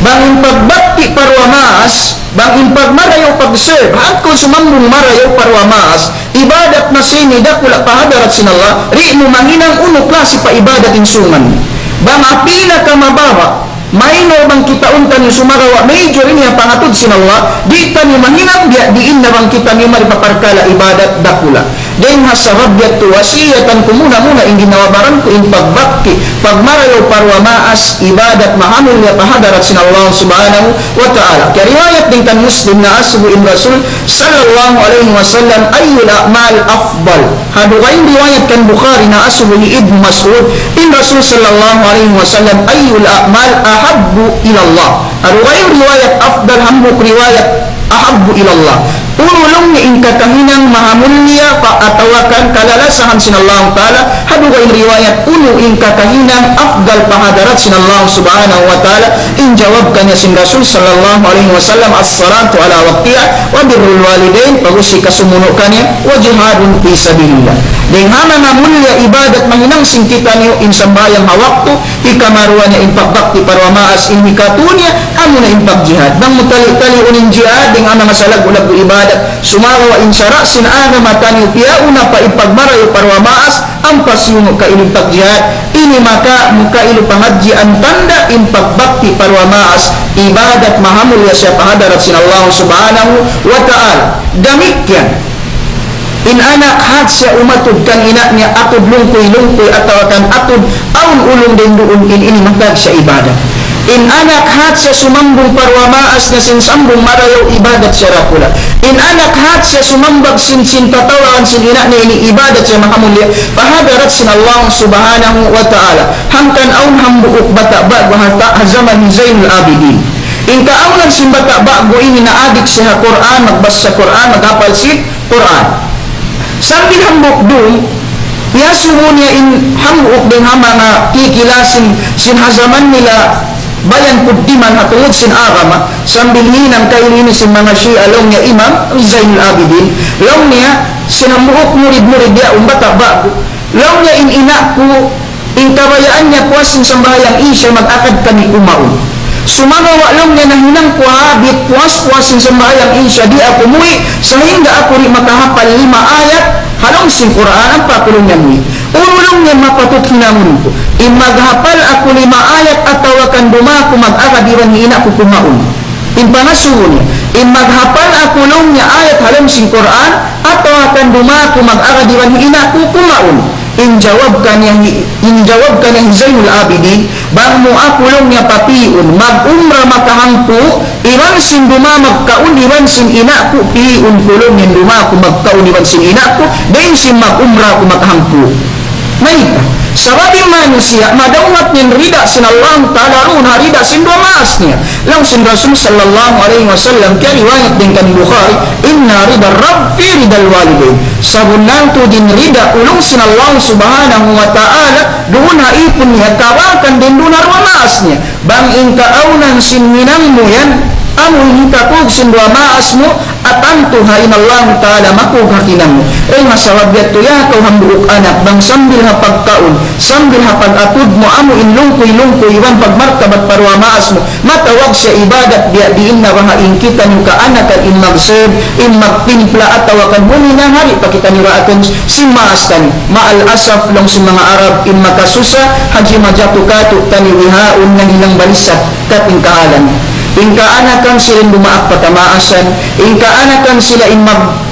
Bang in pagbakti pa duwa maas, bang in pagmarayaw, pag-serve, hangkan sumambung marayaw pa duwa maas, ibadat na sin ini dakula' pa hadarat sin Allah, di' mu mahinang unu klasi pa ibadat in suman. Bang ha pinakamababa', minor bang kita untan sumagawa' major ini ha pangatud sin Allah, di' taniyu mahinang biya' diin na bang kita mimari pa parkala' ibadat dakula'. Dayn ha sabab yadtu wasiyatan ku muna-muna in ginhawa-baran ku in pagbakti, pagmarayaw pa duwa maas, ibadat mahamulliya pa hadarat sin Allah Subhanahu wa Ta'ala. Kariwayat dayn kan Muslim naasubu in Rasul sallallahu alayhi wasallam, أي الأعمال أفضل؟ Ha dugaing riwayat kan Bukhari naasubu hi Ibnu Mas'ud, in Rasul sallallahu alayhi wasallam, أي الأعمال أحب إلى الله؟ Ha dugaing riwayat afdal, hambuuk riwayat أحب إلى الله. Unu laung niya in kakahinang mahamulliya pa atawa kan kalalasahan sin Allah Ta'ala? Ha dugaing riwayat, unu in kakahinang afdal pa hadarat sin Allah Subhanahu wa Ta'ala? In jawab kaniya sin Rasul sallallahu alayhi wasallam, الصلاة على وقتها وبر الوالدين, pag'ubus hikasumunu' kaniya, وجهاد في سبيل الله. Dayn ha manga mulia ibadat mahinang sin kitaniyu in sambahayang ha waktu, hikaruwa niya in pagbakti pa duwa maas, in hikatū niya, amuna in pagjihad. Bang mu tali-taliun in jihad, dayn ha manga salaggu'-laggu' ibadat, sumagawa' in sara' sin agama taniyu piyauna pa in pagmarayaw pa duwa maas, ampa siyunu' kailu in pagjihad, ini maka mu kailu pangadjian tanda' in pagbakti pa duwa maas, ibadat mahamulliya siya pa hadarat sin Allah Subhanahu wa Ta'ala. Damikkiyan, in anak hat siya umatud kan ina' niya atud lungkuy-lungkuy atawa kan atud awn ulung dayn duun, in ini matag siya ibadat. In anak hat siya sumambung pa duwa maas niya sin sambung marayaw, ibadat siya dakula'. In anak hat siya sumambag sin, sin tatawagan sin ina' niya, ini ibadat siya mahamulliya pa hadarat sin Allah Subhanahu wa Ta'ala. Hangkan awn hambuuk bata' ba'gu ha ta-, ha jaman hi Zainul Abidin. In kaawnan sin bata' ba'gu ini naadik siya ha Qur'an, magbasa Qur'an, maghapal sin Qur'an. Sambil hambuuk dum, iyasubu niya in hambuuk dayn ha manga kikilasin sin ha jaman nila bayan puddiman ha tungud sin agama, sambil hinang kailu ini sin manga Shia, laung niya Imam Zainul Abidin, laung niya sin hambuuk murid-murid yaun bata' ba'gu, laung niya in ina' ku, in kabayaan niya puas sin sambahayang Isya mag-agad kami kumaun. Sumagawa' laung niya nahinang ku ha bit puas-puas sin sambahayang Isya di' aku muwi', sahingga aku di' makahapal lima ayat ha lawm sin Qur'an, ampa aku laung niya muwi'. Unu laung niya mapatut hinangun ku? In maghapal aku lima ayat atawa kan duma aku mag-agad iban hi ina' ku kumaun? In pangasubu niya, in maghapal aku laung niya ayat ha lawm sin Qur'an, atawa kan duma aku mag-agad iban hi ina' ku kumaun? In jawab kaniya hi, in jawab kaniya hi Zainul Abidin, bang mu aku laung niya papi'un, mag-umra makahangpu', iban sin duma magkaun iban sin ina' ku, pi'un ku laung niya in duma aku magkaun iban sin ina' ku, dayn sin mag-umra aku makahangpu'. Mayta'? Sabab in manusiya', madawhat niya in rida sin Allah Ta'ala duun ha rida sin duwa maas niya. Laung sin Rasul sallallahu alayhi wasallam, kiyariwayat dayn kan Bukhari, إن رضا الرب في رضا الوالدين. Sabunnal tuud in rida ulung sin Allah Subhanahu wa Ta'ala, duun ha ipun niya, kabakan dayn duun ha duwa maas niya. Bang in kaawnan sin hinang mu yan, amu in hikakug sin duwa maas mu, atantu ha in Allah Ta'ala makug ha hinang mu. Dayn ha sabab yadtu ya kaw hambuuk anak, bang sambil ha pagkaun, sambil ha pag-atud mu, amu in lungkuy-lungkuy iban pagmartabat pa duwa maas mu, matawag siya ibadat, biya' diin na baha' in kitaniyu kaanakan in magseb, in magtimpla atawa kan huminang ha di' pa kitaniyu raatun sin maas taniyu. Ma'al asaf, laung sin manga Arab, in makasusa, ha jimajatu katu'taniyu bihaun nahinang balisat katingkahalan. In kaanakan sila in dumaak pa kamaasan, in kaanakan sila in mag-,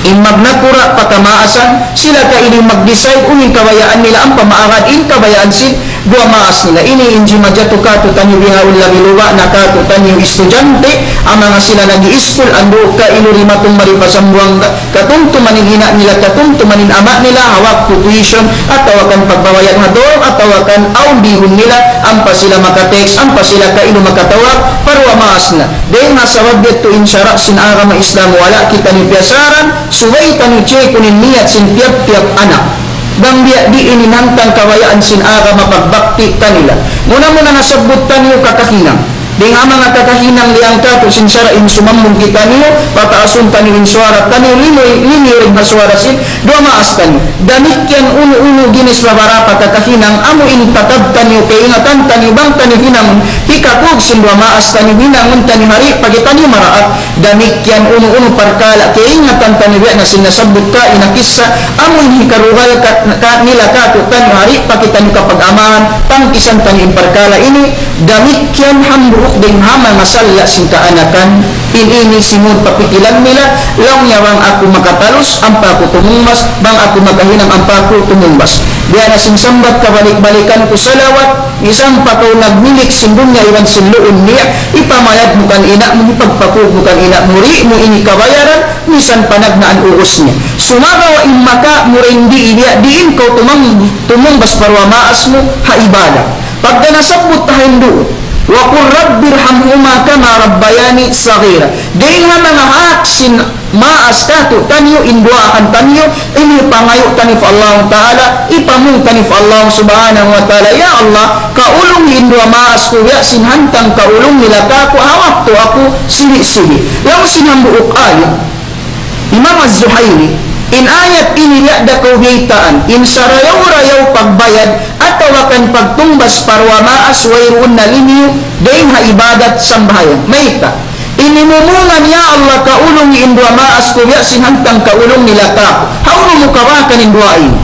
in magnakura' pa kamaasan, sila kailu in mag-decide unu in kabayaan nila ampa maagad in kabayaan sin duwa maas nila. Ini in jimajatu katu'taniyu bihaun, labi-labi na katu'taniyu estudyante, amuna sila nag-iiskul, andu' kailu dimatung mari pa Sambuwanga, katumtuman in ina' nila, katumtuman in ama' nila, ha waktu tuition, atawa kan pagbabayad ha dorm, atawa kan awn bihun nila, ampa sila maka-text, ampa sila kailu makatawag pa duwa maas nila. Dayn ha sabab yadtu in sara' sin agama Islam wala' kitaniyu piyasaran, subay taniyu check-un in niyat sin tiyap-tiyap anak. Bang biya' diin in hantang kabayaan sin agama pagbakti kanila. Muna-muna nasabbut taniyu kakahinang. Dayn ha manga kakahinang liyang katu' sin sara' in sumambung kitaniyu, pataasun taniyu in suwara taniyu, limiyu, limiyu in ha suwara sin duwa maas taniyu. Damikkiyan unu-unu ginis babarapa kakahinang, amu in tatab taniyu, kaingatan taniyu, bang taniyu hinangun, hikakug sin duwa maas taniyu, hinangun taniyu ha di' pa kitaniyu maraak. Damikkiyan unu-unu parkala' kaingatan taniyu, biya' na sin nasabbut kaina kissa, amu in hikarugal ka, ka, nila katu'taniyu ha di' pa kitaniyu kapag-amahan, tangkisan taniyu in parkala' ini. Damikkiyan hambuuk dayn ha manga sala' sin kaanakan, in ini simud pa pikilan nila, laung niya bang aku makatalus, ampa aku tumungbas, bang aku makahinang, ampa aku tumungbas. Biya' na sin sambat kabalik-balikan ku salawat, misan pa kaw nagmilik sin dunya iban sin luun niya, ipamayad mu kan ina' mu, ipagpakug mu kan ina' mu, di' mu ini kabayaran, misan panagnaan ubus niya. Sumagawa' in maka mu rin di' biya' diin kaw tumang-, tumungbas pa duwa maas mu ha ibadat. Pagka nasabbut ta ha hindu', وقل رب ارحمهما كما ربياني صغيرا. Dayn ha manga hak sin maas katu'taniyu in duwaahan taniyu, ini pangayu' taniyu pa Allah Ta'ala, ipamung taniyu pa Allah Subhanahu wa Ta'ala, "Ya Allah, kaulungi in duwa maas ku biya' sin hantang kaulung nila kāku' ha waktu aku sibi'-sibi'." Laung sin hambuuk alim, Imam Az-Zuhaili, In ayat ini diyaak da kaw biyaytaan, in sarayaw-rayaw pagbayad atawa kan pagtungbas pa duwa maas wayruun na limiyu dayn ha ibadat sambahayang. Mayta'? In himumungan, "Ya Allah, kaulungi in duwa maas ku biya' sin hantang kaulung nila kāku'." Hawnu mu kawakan in duwaa ini?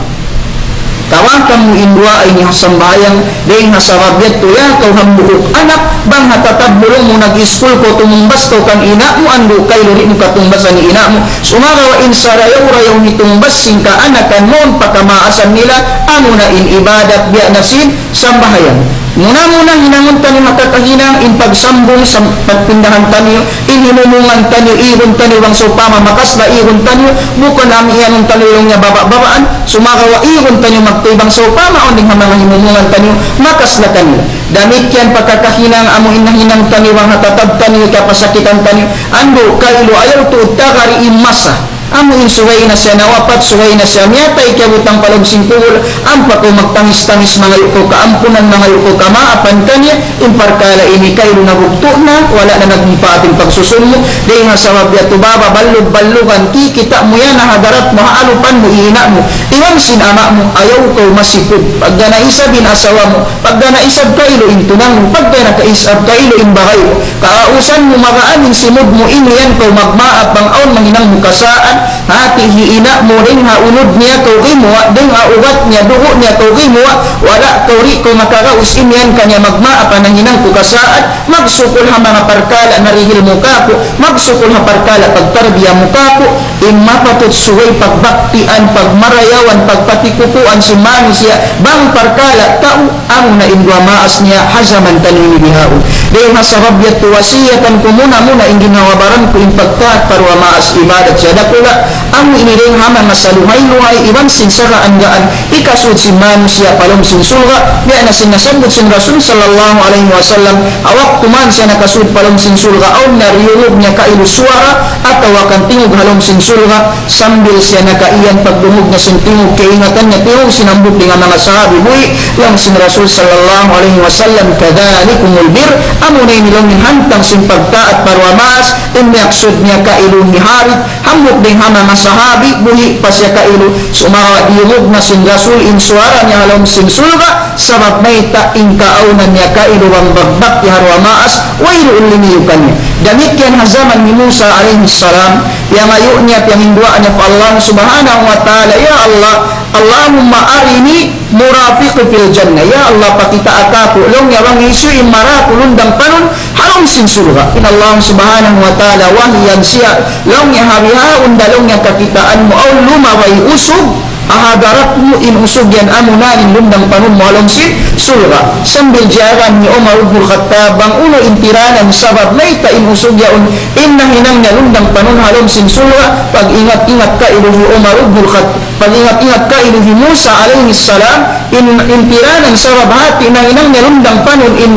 Kawakan mu in duwaa ini ha sambahayang, dayn ha sabab yadtu, ya kaw hambuuk anak, bang ha tatabulung mu nag-iskul kaw, tumungbas kaw kan ina' mu, andu' kailu di' mu katungbasa in ina' mu. Sumagawa' in sarayaw-rayaw hitungbas sin kaanakan mu, pakamaasan nila, amuna in ibadat biya' na sin sambahayang. Muna-muna hinangun taniyu ha kakahinang in pagsambung sa pagpindahan taniyu, in himumungan taniyu, igun taniyu bang sawpama makasla igun taniyu, bukun amu iyanun taniyu laung niya baba'-babaan, sumagawa' igun taniyu magtuy bang sawpama awn dayn ha manga himumungan taniyu makasla kaniya. Damikkiyan pa kakahinang amu in nahinang taniyu bang ha tatab taniyu, kapasakitan taniyu, andu' kailu ayaw tuud tagari in masa. Amu in subay na siya nawapat, subay na siya miyatay, kiyabutang pa lawm sin kubul, ampa kaw magtangis-tangis, mangayu' kaw kaampunan, mangayu' kaw kamaapan kaniya, in parkala' ini kailu nabugtu' na, wala' na nagmumpaat in pagsusun mu, dayn ha sabab yadtu baba, ballug-ballugan, kikita' mu yan ha hadarat mu, ha alupan mu, ina' mu, iban sin ama' mu, ayaw kaw masipug. Pagga naisab in asawa mu, pagga naisab kailu in tunang mu, pagga nakaisab kailu in bagay mu, kagausan mu, magaan in simud mu, imiyan kaw magmaap bang awn mahinang mu kasaan, hati hi ina' mu, dayn ha unud niya kaw gimuwa', dayn ha ugat niya, dugu' niya kaw gimuwa', wala' kaw, di' kaw makagaus, imiyan kaniya magmaap ha nahinang ku kasaan, magsukul ha manga parkala' narihil mu kāku', magsukul ha parkala' pagtarbiya mu kāku', in mapatut subay pagbaktian, pagmarayawan, pagpatikupuan sin manusiya', bang parkala' tau, amuna in duwa maas niya ha jaman taniyu ini bihaun. Dayn ha sabab yadtu wasiyatan ku muna-muna in ginhawa-baran ku in pagtaat pa duwa maas ibadat siya dakula', amu ini dayn ha manga saluhay-luhay iban sin sagaanggaan hikasud sin manusiya' pa lawm sin surga', biya' na sin nasabbut sin Rasul sallallahu alayhi wasallam, ha waktu man siya nakasud pa lawm sin surga', awn na diyungug niya kailu suwara atawa kan tingug ha lawm sin surga', sambil siya nakaiyan pagdungug niya sin tingug, kaingatan niya tingug sin hambuuk dayn ha manga sahabi, buhi', laung sin Rasul sallallahu alayhi wasallam, "Kadhalikumul birr," amuna ini laung niya in hantang sin pagtaat pa duwa maas, in miyaksud niya kailu hi Harith, hambuuk dayn ha manga sahabi, buhi' pa siya kailu, sumagawa' diyungug na sin Rasul in suwara niya ha lawm sin surga', sabab mayta', in kaawnan niya kailu bang magbakti ha duwa maas, wayruun limiyu kaniya. Damikkiyan ha jaman hi Musa alayhi salam, piyangayu' niya, piyanginduwaa niya pa Allah subhanahu wa ta'ala, "Ya Allah, Allahumma arini murafiki fil jannah." Ya Allah, pakitaa kāku', laung niya, bang hisiyu in marayaw ku lundang panun ha lawm sin surga'. In Allah subhanahu wa ta'ala wahiyan siya, laung niya, ha bihaun da laung niya kakitaan mu, awn lumabay usug ha hadarat mu, in usug yan amuna in lundang panun mu ha lawm sin surga'. Sambil jiyagan hi Umar ibnul Khattab bang unu in tiranan sabab mayta' in usug yaun in nahinang niya lundang panun ha lawm sin surga', pag-ingat-ingat kailu hi Umar ibnul Khat-, pag-ingat-ingat kailu hi Musa alayhi salam, in, in tiranan sabab hati nahinang niya lundang panun in,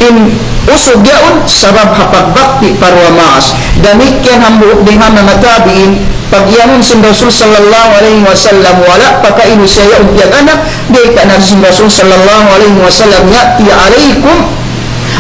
in usug yaun sabab ha pagbakti pa duwa maas. Damikkiyan hambuuk dayn ha manga tabi'in, pag-iyanun sin Rasul sallallahu alayhi wasallam, wala' pa kailu siya yaun piyag-anak, biyayta' na sin Rasul sallallahu alayhi wasallam, "Ya'ti alaykum,"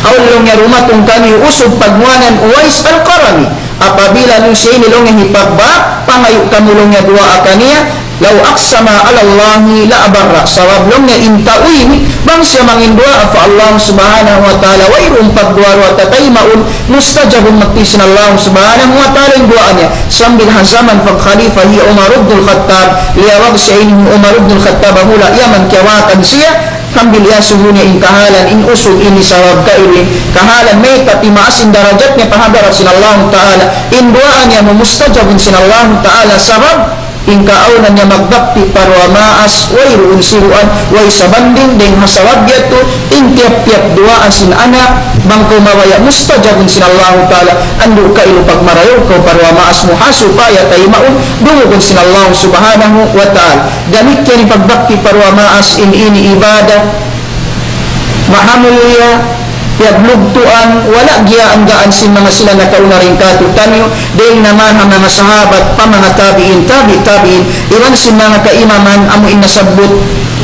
awn laung niya dumatung kaniyu usug pagngānan Uwais Al-Qarni. Apabila niyu siya ini laung niya hipagbak, pangayu' kamu laung niya duwaa kaniya, "Law aqsama 'ala Allahi la abarra." Sabab laung niya in tau ini, bang siya manginduwaa pa Allah subhanahu wa ta'ala, wayruun pagduwaa-duwaa tataymaun, mustajabun magtuy sin Allah subhanahu wa ta'ala in duwaa niya. Sambil ha jaman pag-khalifa hi Umar ibnul Khattab, liyawag siya ini hi Umar ibnul Khattab ha hula' Yaman, kiyawakan siya, sambil iyasubu niya in kahalan, in usug ini sabab kailu in kahalan, mayta' timaas in darajat niya pa hadarat sin Allah ta'ala, in duwaa niya mustajabun sin Allah ta'ala, sabab in kaawnan niya magbakti pa duwa maas, wayruun siruan, way sabanding, dayn ha sabab yadtu, in tiyap-tiyap duwaa sin anak, bang kaw mabaya' mustajabun sin Allahu Ta'ala, andu' kailu pagmarayaw kaw pa duwa maas mu ha supaya taymaun, dungugun sin Allah Subhanahu wa Ta'ala. Damikkiyan in pagbakti pa duwa maas, in ini ibadat mahamulliya, piyaglugtuan, wala' giyaanggaan sin manga sila nakauna dayn kātu'niyu, dayn naman ha manga sahabat, pa manga tabi'in, tabi' tabi'in, iban sin manga kaimaman, amu in nasabbut,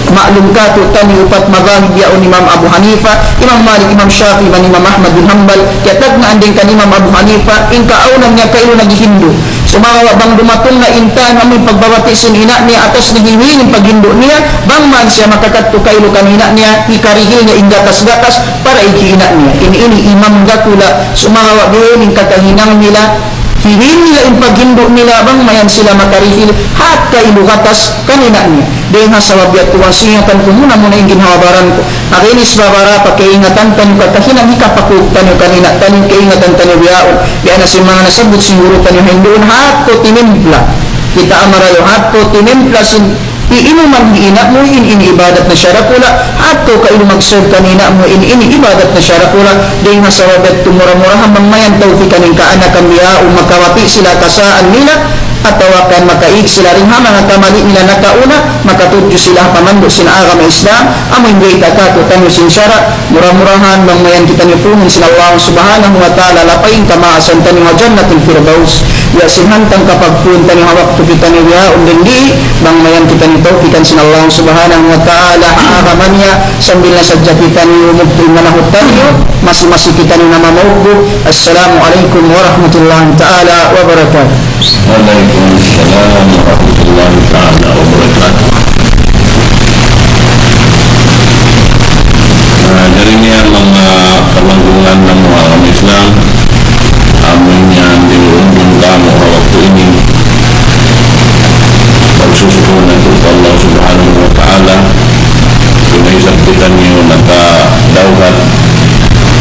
ma'lum kātu'niyu, upat madhahib yaun Imam Abu Hanifa, Imam Malik, Imam Shafi'i, iban Imam Ahmad bin Hanbal, kiyatagnaan dayn kan Imam Abu Hanifa, in kaawnan niya kailu naghihindu'. Sumagawa' bang dumatung na in time amu in pagbabati' sin ina' niya, atas na hiwing in paghindu' niya, bang man siya makakadtu kailu kan ina' niya, hikarihil niya in gatas-gatas para in ina' niya. Ini, ini imam dakula', sumagawa' bihaini in kakahinang nila, hiwing nila in paghindu' nila, bang mayan sila makarihil, hat kailu gatas kan ina' niya. Dayn ha sabab yadtu, bang singatan ku muna-muna in ginhawa-baran ku. Hangkan ini sabab ha pagkaingatan taniyu kakahinang hikapakug taniyu kan ina' taniyu, kaingatan taniyu bihaun. Biya' na sin manga nasabbut sin guru taniyu ha hinduun, hat kaw tinimpla. Kita' marayaw, hat kaw tinimpla sin iinuman hi ina' mu, in ini ibadat na siya dakula', hat kaw kailu mag-serve kan ina' mu, in ini ibadat na siya dakula'. Dayn ha sabab yadtu mura-murahan bang mayan tawpikan in kaanakan bihaun, makabati' sila kasaan nila, atawa kan makaīg sila dayn ha manga kamali nila nakauna, makatudju sila ha pamandu' sin agama Islam, amu in bayta' kātu'niyu sin sara', mura-murahan bang mayan kitaniyu pūnun sin Allah Subhanahu wa Ta'ala, lapay in kamaasan taniyu ha Jannatul Firdaus. Ya sin hantang kapagpūn taniyu ha waktu kitaniyu bihaun dindi, bang mayan kitaniyu tawpikan sin Allah Subhanahu wa Ta'ala, ha agama niya, sambil na sadja kitaniyu mugtu' in manahut taniyu, masi-masi kitaniyu na mamaugbug. Assalamu alaykum warahmatullahi ta'ala wabarakatuh. وعليكم السلام ورحمة الله تعالى وبركاته. Ah, jari ini manga palanggungan namu' ha agama Islam, amu in yan diundung kamu' ha waktu ini. Pagsusukur natu' pa Allah Subhanahu wa Ta'ala, di' na isab kitaniyu nakadawhat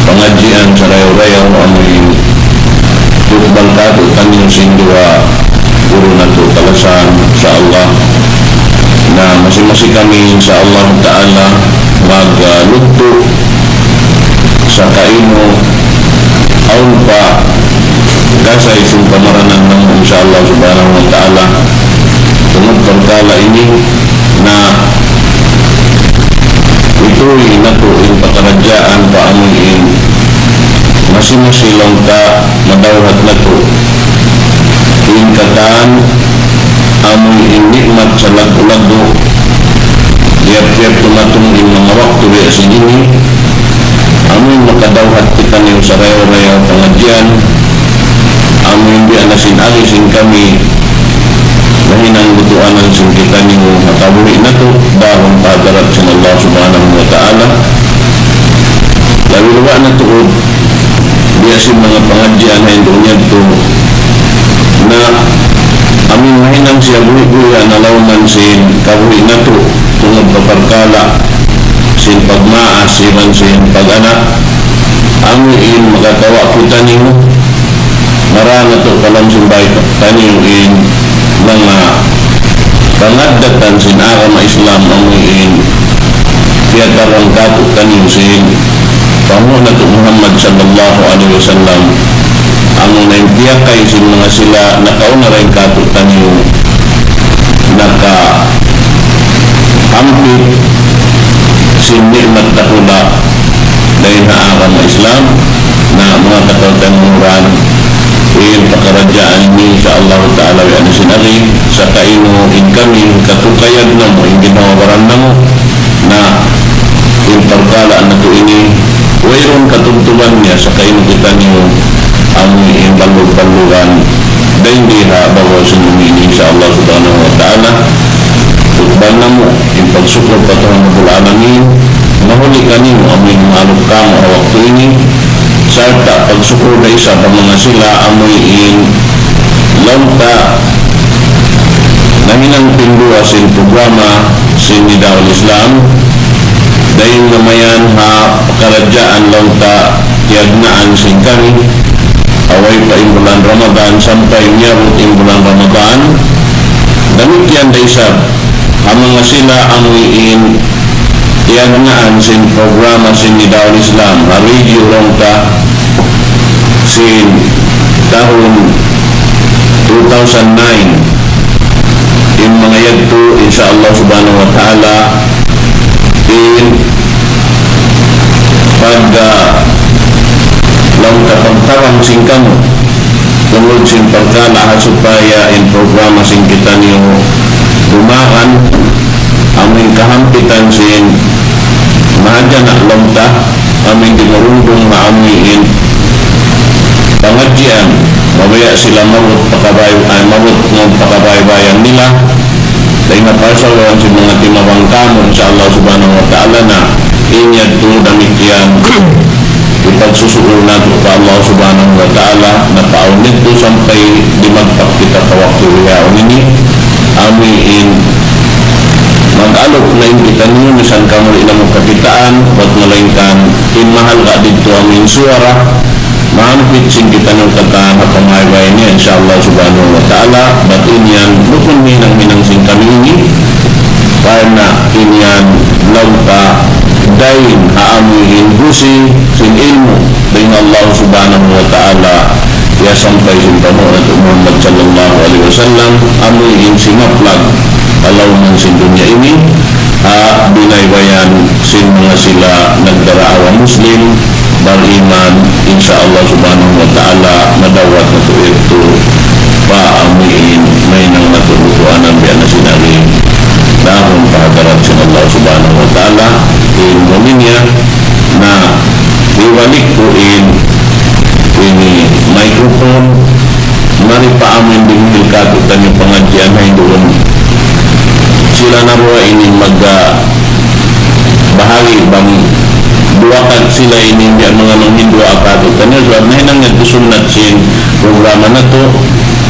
pangadjian sarayaw-rayaw amu in tukbal kātu'niyu sin duwa guru natu' kalasahan, insya Allah. Na masi-masi kami, insya Allah Ta'ala, maglugtu' sakainu awn pa kasay sin pamaranan namu', insya Allah Subhanahu wa Ta'ala. Tungud parkala' ini na ituy natu' in pakaradjaan pa amu in masi-masi laung ta madawhat natu' in katan amu in ni'mat salaggu'-laggu' tiyap-tiyap dumatung in manga waktu biya' sin ini, amu in makadawhat kitaniyu sarayaw-rayaw pangadjian, amu in biya' na sin agi sin kami, mahinang butuanan sin kitaniyu ha kabuhi' natu', dahun pa hadarat sin Allah Subhanahu wa Ta'ala. Labi-labi na tuud, biya' sin manga pangadjian ha hindu' niya tu, na amu in mahinang siya buhi'-buhi' ha nalawman sin kabuhi' natu', tungud pa parkala' sin pagmaas iban sin pag-anak, amu in makakawa' kitaniyu, mara natu' pa lawm sin bāy taniyu in manga pangaddatan sin agama Islam, amu in piyatarang kātu'niyu sin panghu' natu' Muhammad sallallahu alayhi wasallam, amu na in piyakay sin manga sila nakauna dayn kātu'niyu, nakahampit sin ni'mat dakula' dayn ha agama Islam. Na manga kataymanghuran, in pakaradjaan ini, insya Allah Ta'ala, biya' na sin agi, sakainu in kami, katukayad namu', in ginhawa-baran namu', na in parkala' natu' ini, wayruun katubtuban niya, sakainu kitaniyu, amu in balug-balugan, dayn di ha babaw sin bumi ini, insya Allah Subhanahu wa Ta'ala. Tukbal namu' in pagsukur pa Tuhan Rabbul Alamin, mahuli kaniyu amu in maluk kamu ha waktu ini, sarta' pagsukur da isab pa manga sila amu in laung ta nahinang pinduwa sin programa sin Nidaul Islam, dayn na mayan ha pakaradjaan laung ta tiyagnaan sin kami, away pa in bulan Ramadan, sampay miyabut in bulan Ramadan. Damikkiyan da isab ha manga sila amu in tiyagnaan sin programa sin Nidaul Islam, ha radio laung ta sin tahun two thousand nine. In manga yadtu, insya Allah Subhanahu wa Ta'ala, in pag, ah, laung ta pagtabang sin kamu, tungud sin pagkala' ha supaya in programa sin kitaniyu dumagan, amu in kahampitan sin mahadjana' laung ta, amu in dimurungdung ha amu in pangadjian, Mabaya' sila maabut pa kabay-, ay, maabut na pa kabaybayan nila. Dayn ha parsawaran sin manga timabang kamu, insya Allah subhanahu wa ta'ala, na in yadtu damikkiyan hipagsusukur natu' pa Allah subhanahu wa ta'ala, na pa awn yadtu sampay dimagpak kita pa waktu bihaun ini, amu in mag-alup na in kitaniyu, misan kamu di' na mu kakitaan, bat malaingkan in mahalga' didtu amu in suwara, mahampit sin kitaniyu katan ha pamaybay niya, insya Allah subhanahu wa ta'ala, bat in yan, bukun hinang-hinang sin kami ini, karna' in yan, laung ta, dayn ha amu in gusi sin ilmu', dayn Allah subhanahu wa ta'ala, ya sampay sin panghu' natu' Muhammad sallallahu alayhi wasallam, amu in simaplag, ha lawm sin dunya ini, ha binaybayan sin manga sila nagdaraawa Muslim, bariman, insya Allah subhanahu wa ta'ala, madawat natu' yadtu pa amu in mahinang natu' butuanan biya' na sin ari, dahun pa hadarat sin Allah subhanahu wa ta'ala, in mu'min niya, na hibalik ku in ini microphone, mari pa amu in dimihil katu'taniyu pangadjian na hinduun. Sila na duwa ini mag, ah, bahagi' bang duwa ka sila ini biya' manga manghindu' katu'taniyu. Sabab nahinang yadtu sunnat sin programa natu',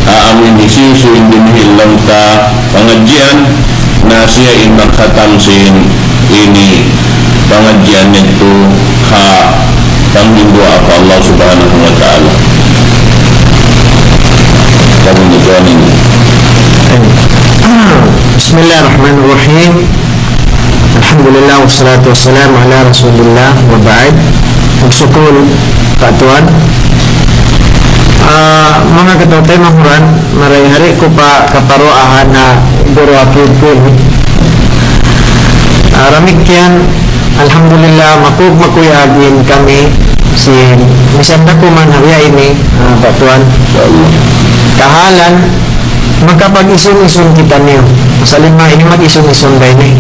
ah, amu in hisiyu-siyu in dimihil laung ta pangadjian, na siya in magkhatam sin ini pangadjian yadtu ha panghindu' pa Allah subhanahu wa ta'ala. Kamu ni tuan ini. بسم الله الرحمن الرحيم. الحمد لله والصلاة والسلام على رسول الله وبعد. Magsukul pa Tuhan. Ah, manga kataw-taymanghuran, marayaw hari ku pa kaparuahan na guru apil-pil. Ah, damikkiyan, alhamdulillah, makug-, makuyag in kami sin, misan da kuman ha biya' ini, ah, pa Tuhan. Kahalan, makapag-isun-isun kitaniyu. Pasal in manga ini mag-isun-isun da ini.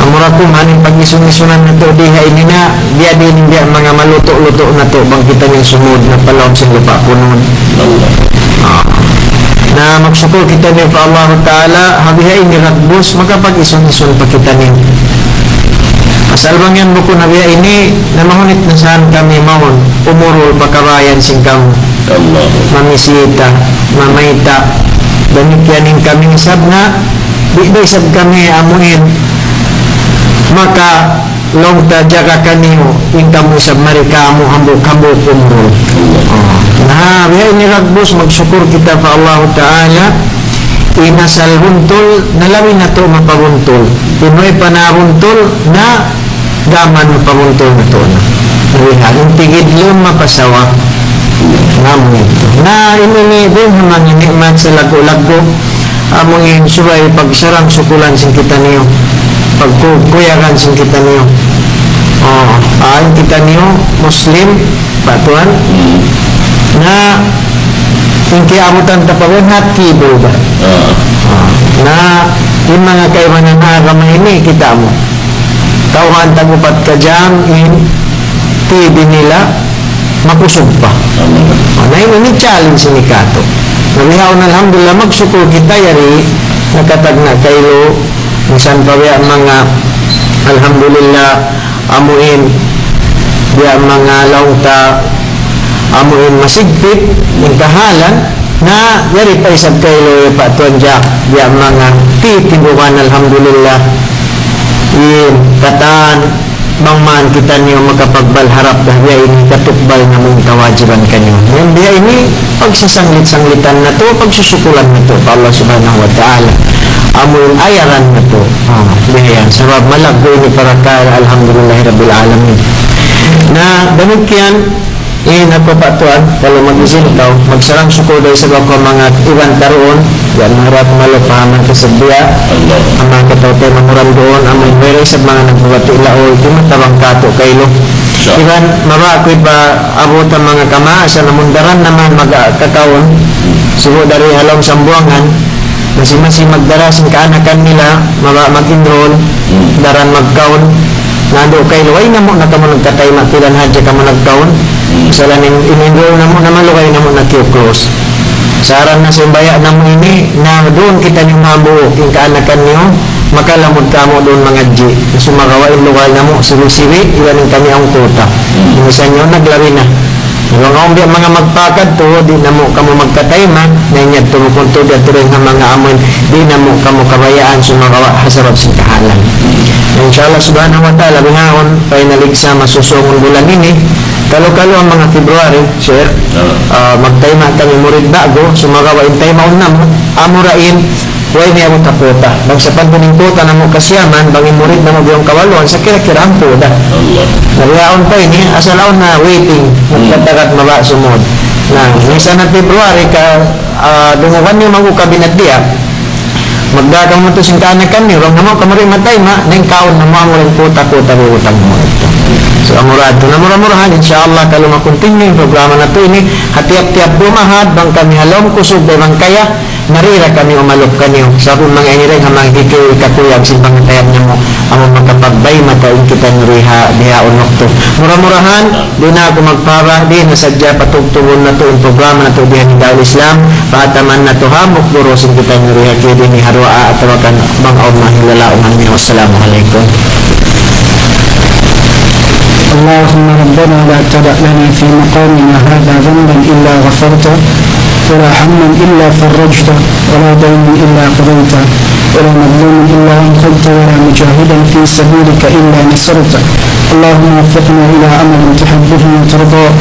Amura kuman in pag-isun-isunan natu' di ha ini na, biya' diin biya' manga malutu'-lutu' natu' bang kitaniyu sumud na pa lawm sin lupa' punud. Ah. Na magsukul kitaniyu pa Allah Ta'ala, ha biha ini dagbus, makapag-isun-isun pa kitaniyu. Pasal bang yan bukun ha biha ini, na mahunit na saan kami mawn, umurul pa kabayan sin kamu. Allah. Mamisita, mamayta'. Damikkiyan in kami isab na, di' da isab kami amuin maka laung ta jaga kaniyu, in kamu isab mari kamu hambuuk-hambuuk umrul. Allah. Oh. Na, biya' ini dagbus, magsukul kita pa Allahu Ta'ala, in asal buntul, na labi natu' mapabuntul. In way pa nabuntul, na gam mapabuntul natu' na. Biha', in tigidlum mapasawa. Amu in. Na, ini ini, duun ha manga ni'mat sa laggu'-laggu'. Amu in subay pagsarang-sukulan sin kitaniyu. Pagkuyagan sin kitaniyu. Oh, ah, in kitaniyu, Muslim, pa Tuhan. Hmm. Na, in kiyaabutan ta pa buhat kibul ba? Ah. Ah, na, in manga kaibanan agama ini kita' mu. Kauhan tag-upat ka jam in T V nila makusug pa. Amin. Na ini, ini challenge ini katu'. Na bihaun, alhamdulillah, magsukul kita yari nakatagna' kailu, misan pa biya' manga, alhamdulillah, amuin, biya' manga laung ta, amuin masigpit, in kahalan, na yari pa isab kailu pa Tuan Jack, biya' manga titindugan, alhamdulillah. In katan, bang man kitaniyu makapagbal harap da, biya' ini katukbal namu' in kawajiban kaniyu. Yan biya' ini, pagsasanglit-sanglitan natu', pagsusukulan natu' pa Allah Subhanahu wa Ta'ala. Amuin ayaran natu'. Ah, biya' yan. Sabab malaggu' ini parakala', alhamdulillahi rabbil alamin. Na, damikkiyan, in aku pa Tuan, kalu mag-izin kaw, magsarang-sukul da isab aku manga iban karuun, yan mura malupahan man ka sa biya', Allah. Amu kataw-taymanghuran duun, amu in way da isab manga nagbabati' laung, di' matabang katu' kailu. Sa- Iban, mabaya' ku ipaabutan manga kama, sa namundaran naman magkakaun, sibu' dari ha lawm Sambuwangan, masi-masi magdara sin kaanakan nila, mabaya' mag-enroll, Hmm. daran magkaun, nadu' kailu, way namu' na kamu nagkatayma', pilan hadja kamu nagkaun, Pasal in, in enroll namu', namalugay namu' na Q-Cross. Sa' aran na simbaya' namu' ini, na duun kitaniyu mabuuk, in kaanakan niyu, makalamud kamu duun mangadji'. Sumagawa' in lugal namu', siwi-siwi, iban in kami ang kuta. In misan niyu, naglabi na. Iban awn biya' manga magpakadtu, di' namu' kamu magkatayma', na in yadtu mu kuntu' di' aturin ha manga amun, di' namu' kamu kabayaan, sumagawa' ha sabab sin kahalan. Na insha Allah subhanahu wa ta'ala, bihaun, final exam, masusūngun bulan ini, kalu-kalu in manga February, Sheikh, ah, magtayma' kami murid ba'gu, sumagawa' in taymaun namu', amura in, way niya kuta-kuta. Bang sapantun in kuta namu' kasiyaman, bang in murid namu' biyung kawaluan, sa' kira-kira ampu da. Na bihaun pa ini, asal awn na waiting, magkatagat maba sumud. Na, misan na February ka, ah, dungugan niyu mag-ukab in addiya. Magda kamu tu sin kaanakan niyu, bang namu' kamu di' matayma', na in kaun namu' amu in kuta-kuta di' utang mu. So, amura tu, na mura-murahan, insha Allah, kalu ma-continue in programa natu' ini, ha tiyap-tiyap Dumahad, bang kami ha lawm kusug, bang kaya, narira kami umalup kaniyu. Sabab manga ini dayn ha manga hikil kakuyag sin pangatayan namu', amu makapagbayta' in kitaniyu di ha, di ha unuktu. Mura-murahan, di' na aku magpara, di' na sadja patugtugun natu' in programa natu' di ha Nidaul Islam, pataman natu' hambuuk guru sin kitaniyu di ha kidini ha duwaa atawa kan bang awn mahilalaungan niyu. Assalamu alaykum. اللهم ربنا لا تدع لنا في مقامنا هذا ذنبا إلا غفرته، ولا هما إلا فرجته، ولا دينا إلا قضيته، ولا مظلوما إلا أنصرته، ولا مجاهدا في سبيلك إلا نصرته. اللهم وفقنا إلى عمل تحبه وترضاه.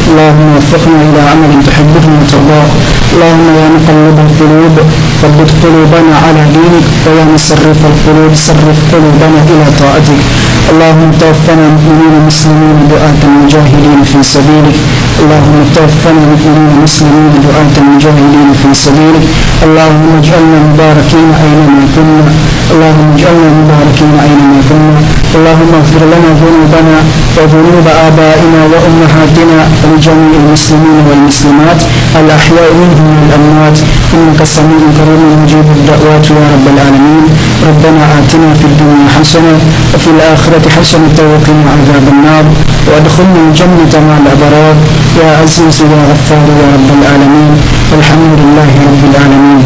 اللهم وفقنا إلى عمل تحبه وترضاه. اللهم يا مقلب القلوب، ثبت قلوبنا على دينك، ويا مصرف القلوب، صرف قلوبنا إلى طاعتك. اللهم توفنا مؤمنين مسلمين دعاة مجاهدين في سبيلك. اللهم توفنا مؤمنين مسلمين دعاة مجاهدين في سبيلك. اللهم اجعلنا مباركين أينما كنا. اللهم اجعلنا مباركين أينما كنا. اللهم اغفر لنا ذنوبنا وذنوب آبائنا وأمهاتنا ولجميع المسلمين والمسلمات الأحياء منهم والأموات، إنك سميع قريب مجيب الدعوات يا رب العالمين. ربنا آتنا في الدنيا حسنة وفي الآخرة حسنة وقنا عذاب النار، وأدخلنا الجنة مع الأبرار، يا عزيز يا غفار يا رب العالمين. والحمد لله رب العالمين.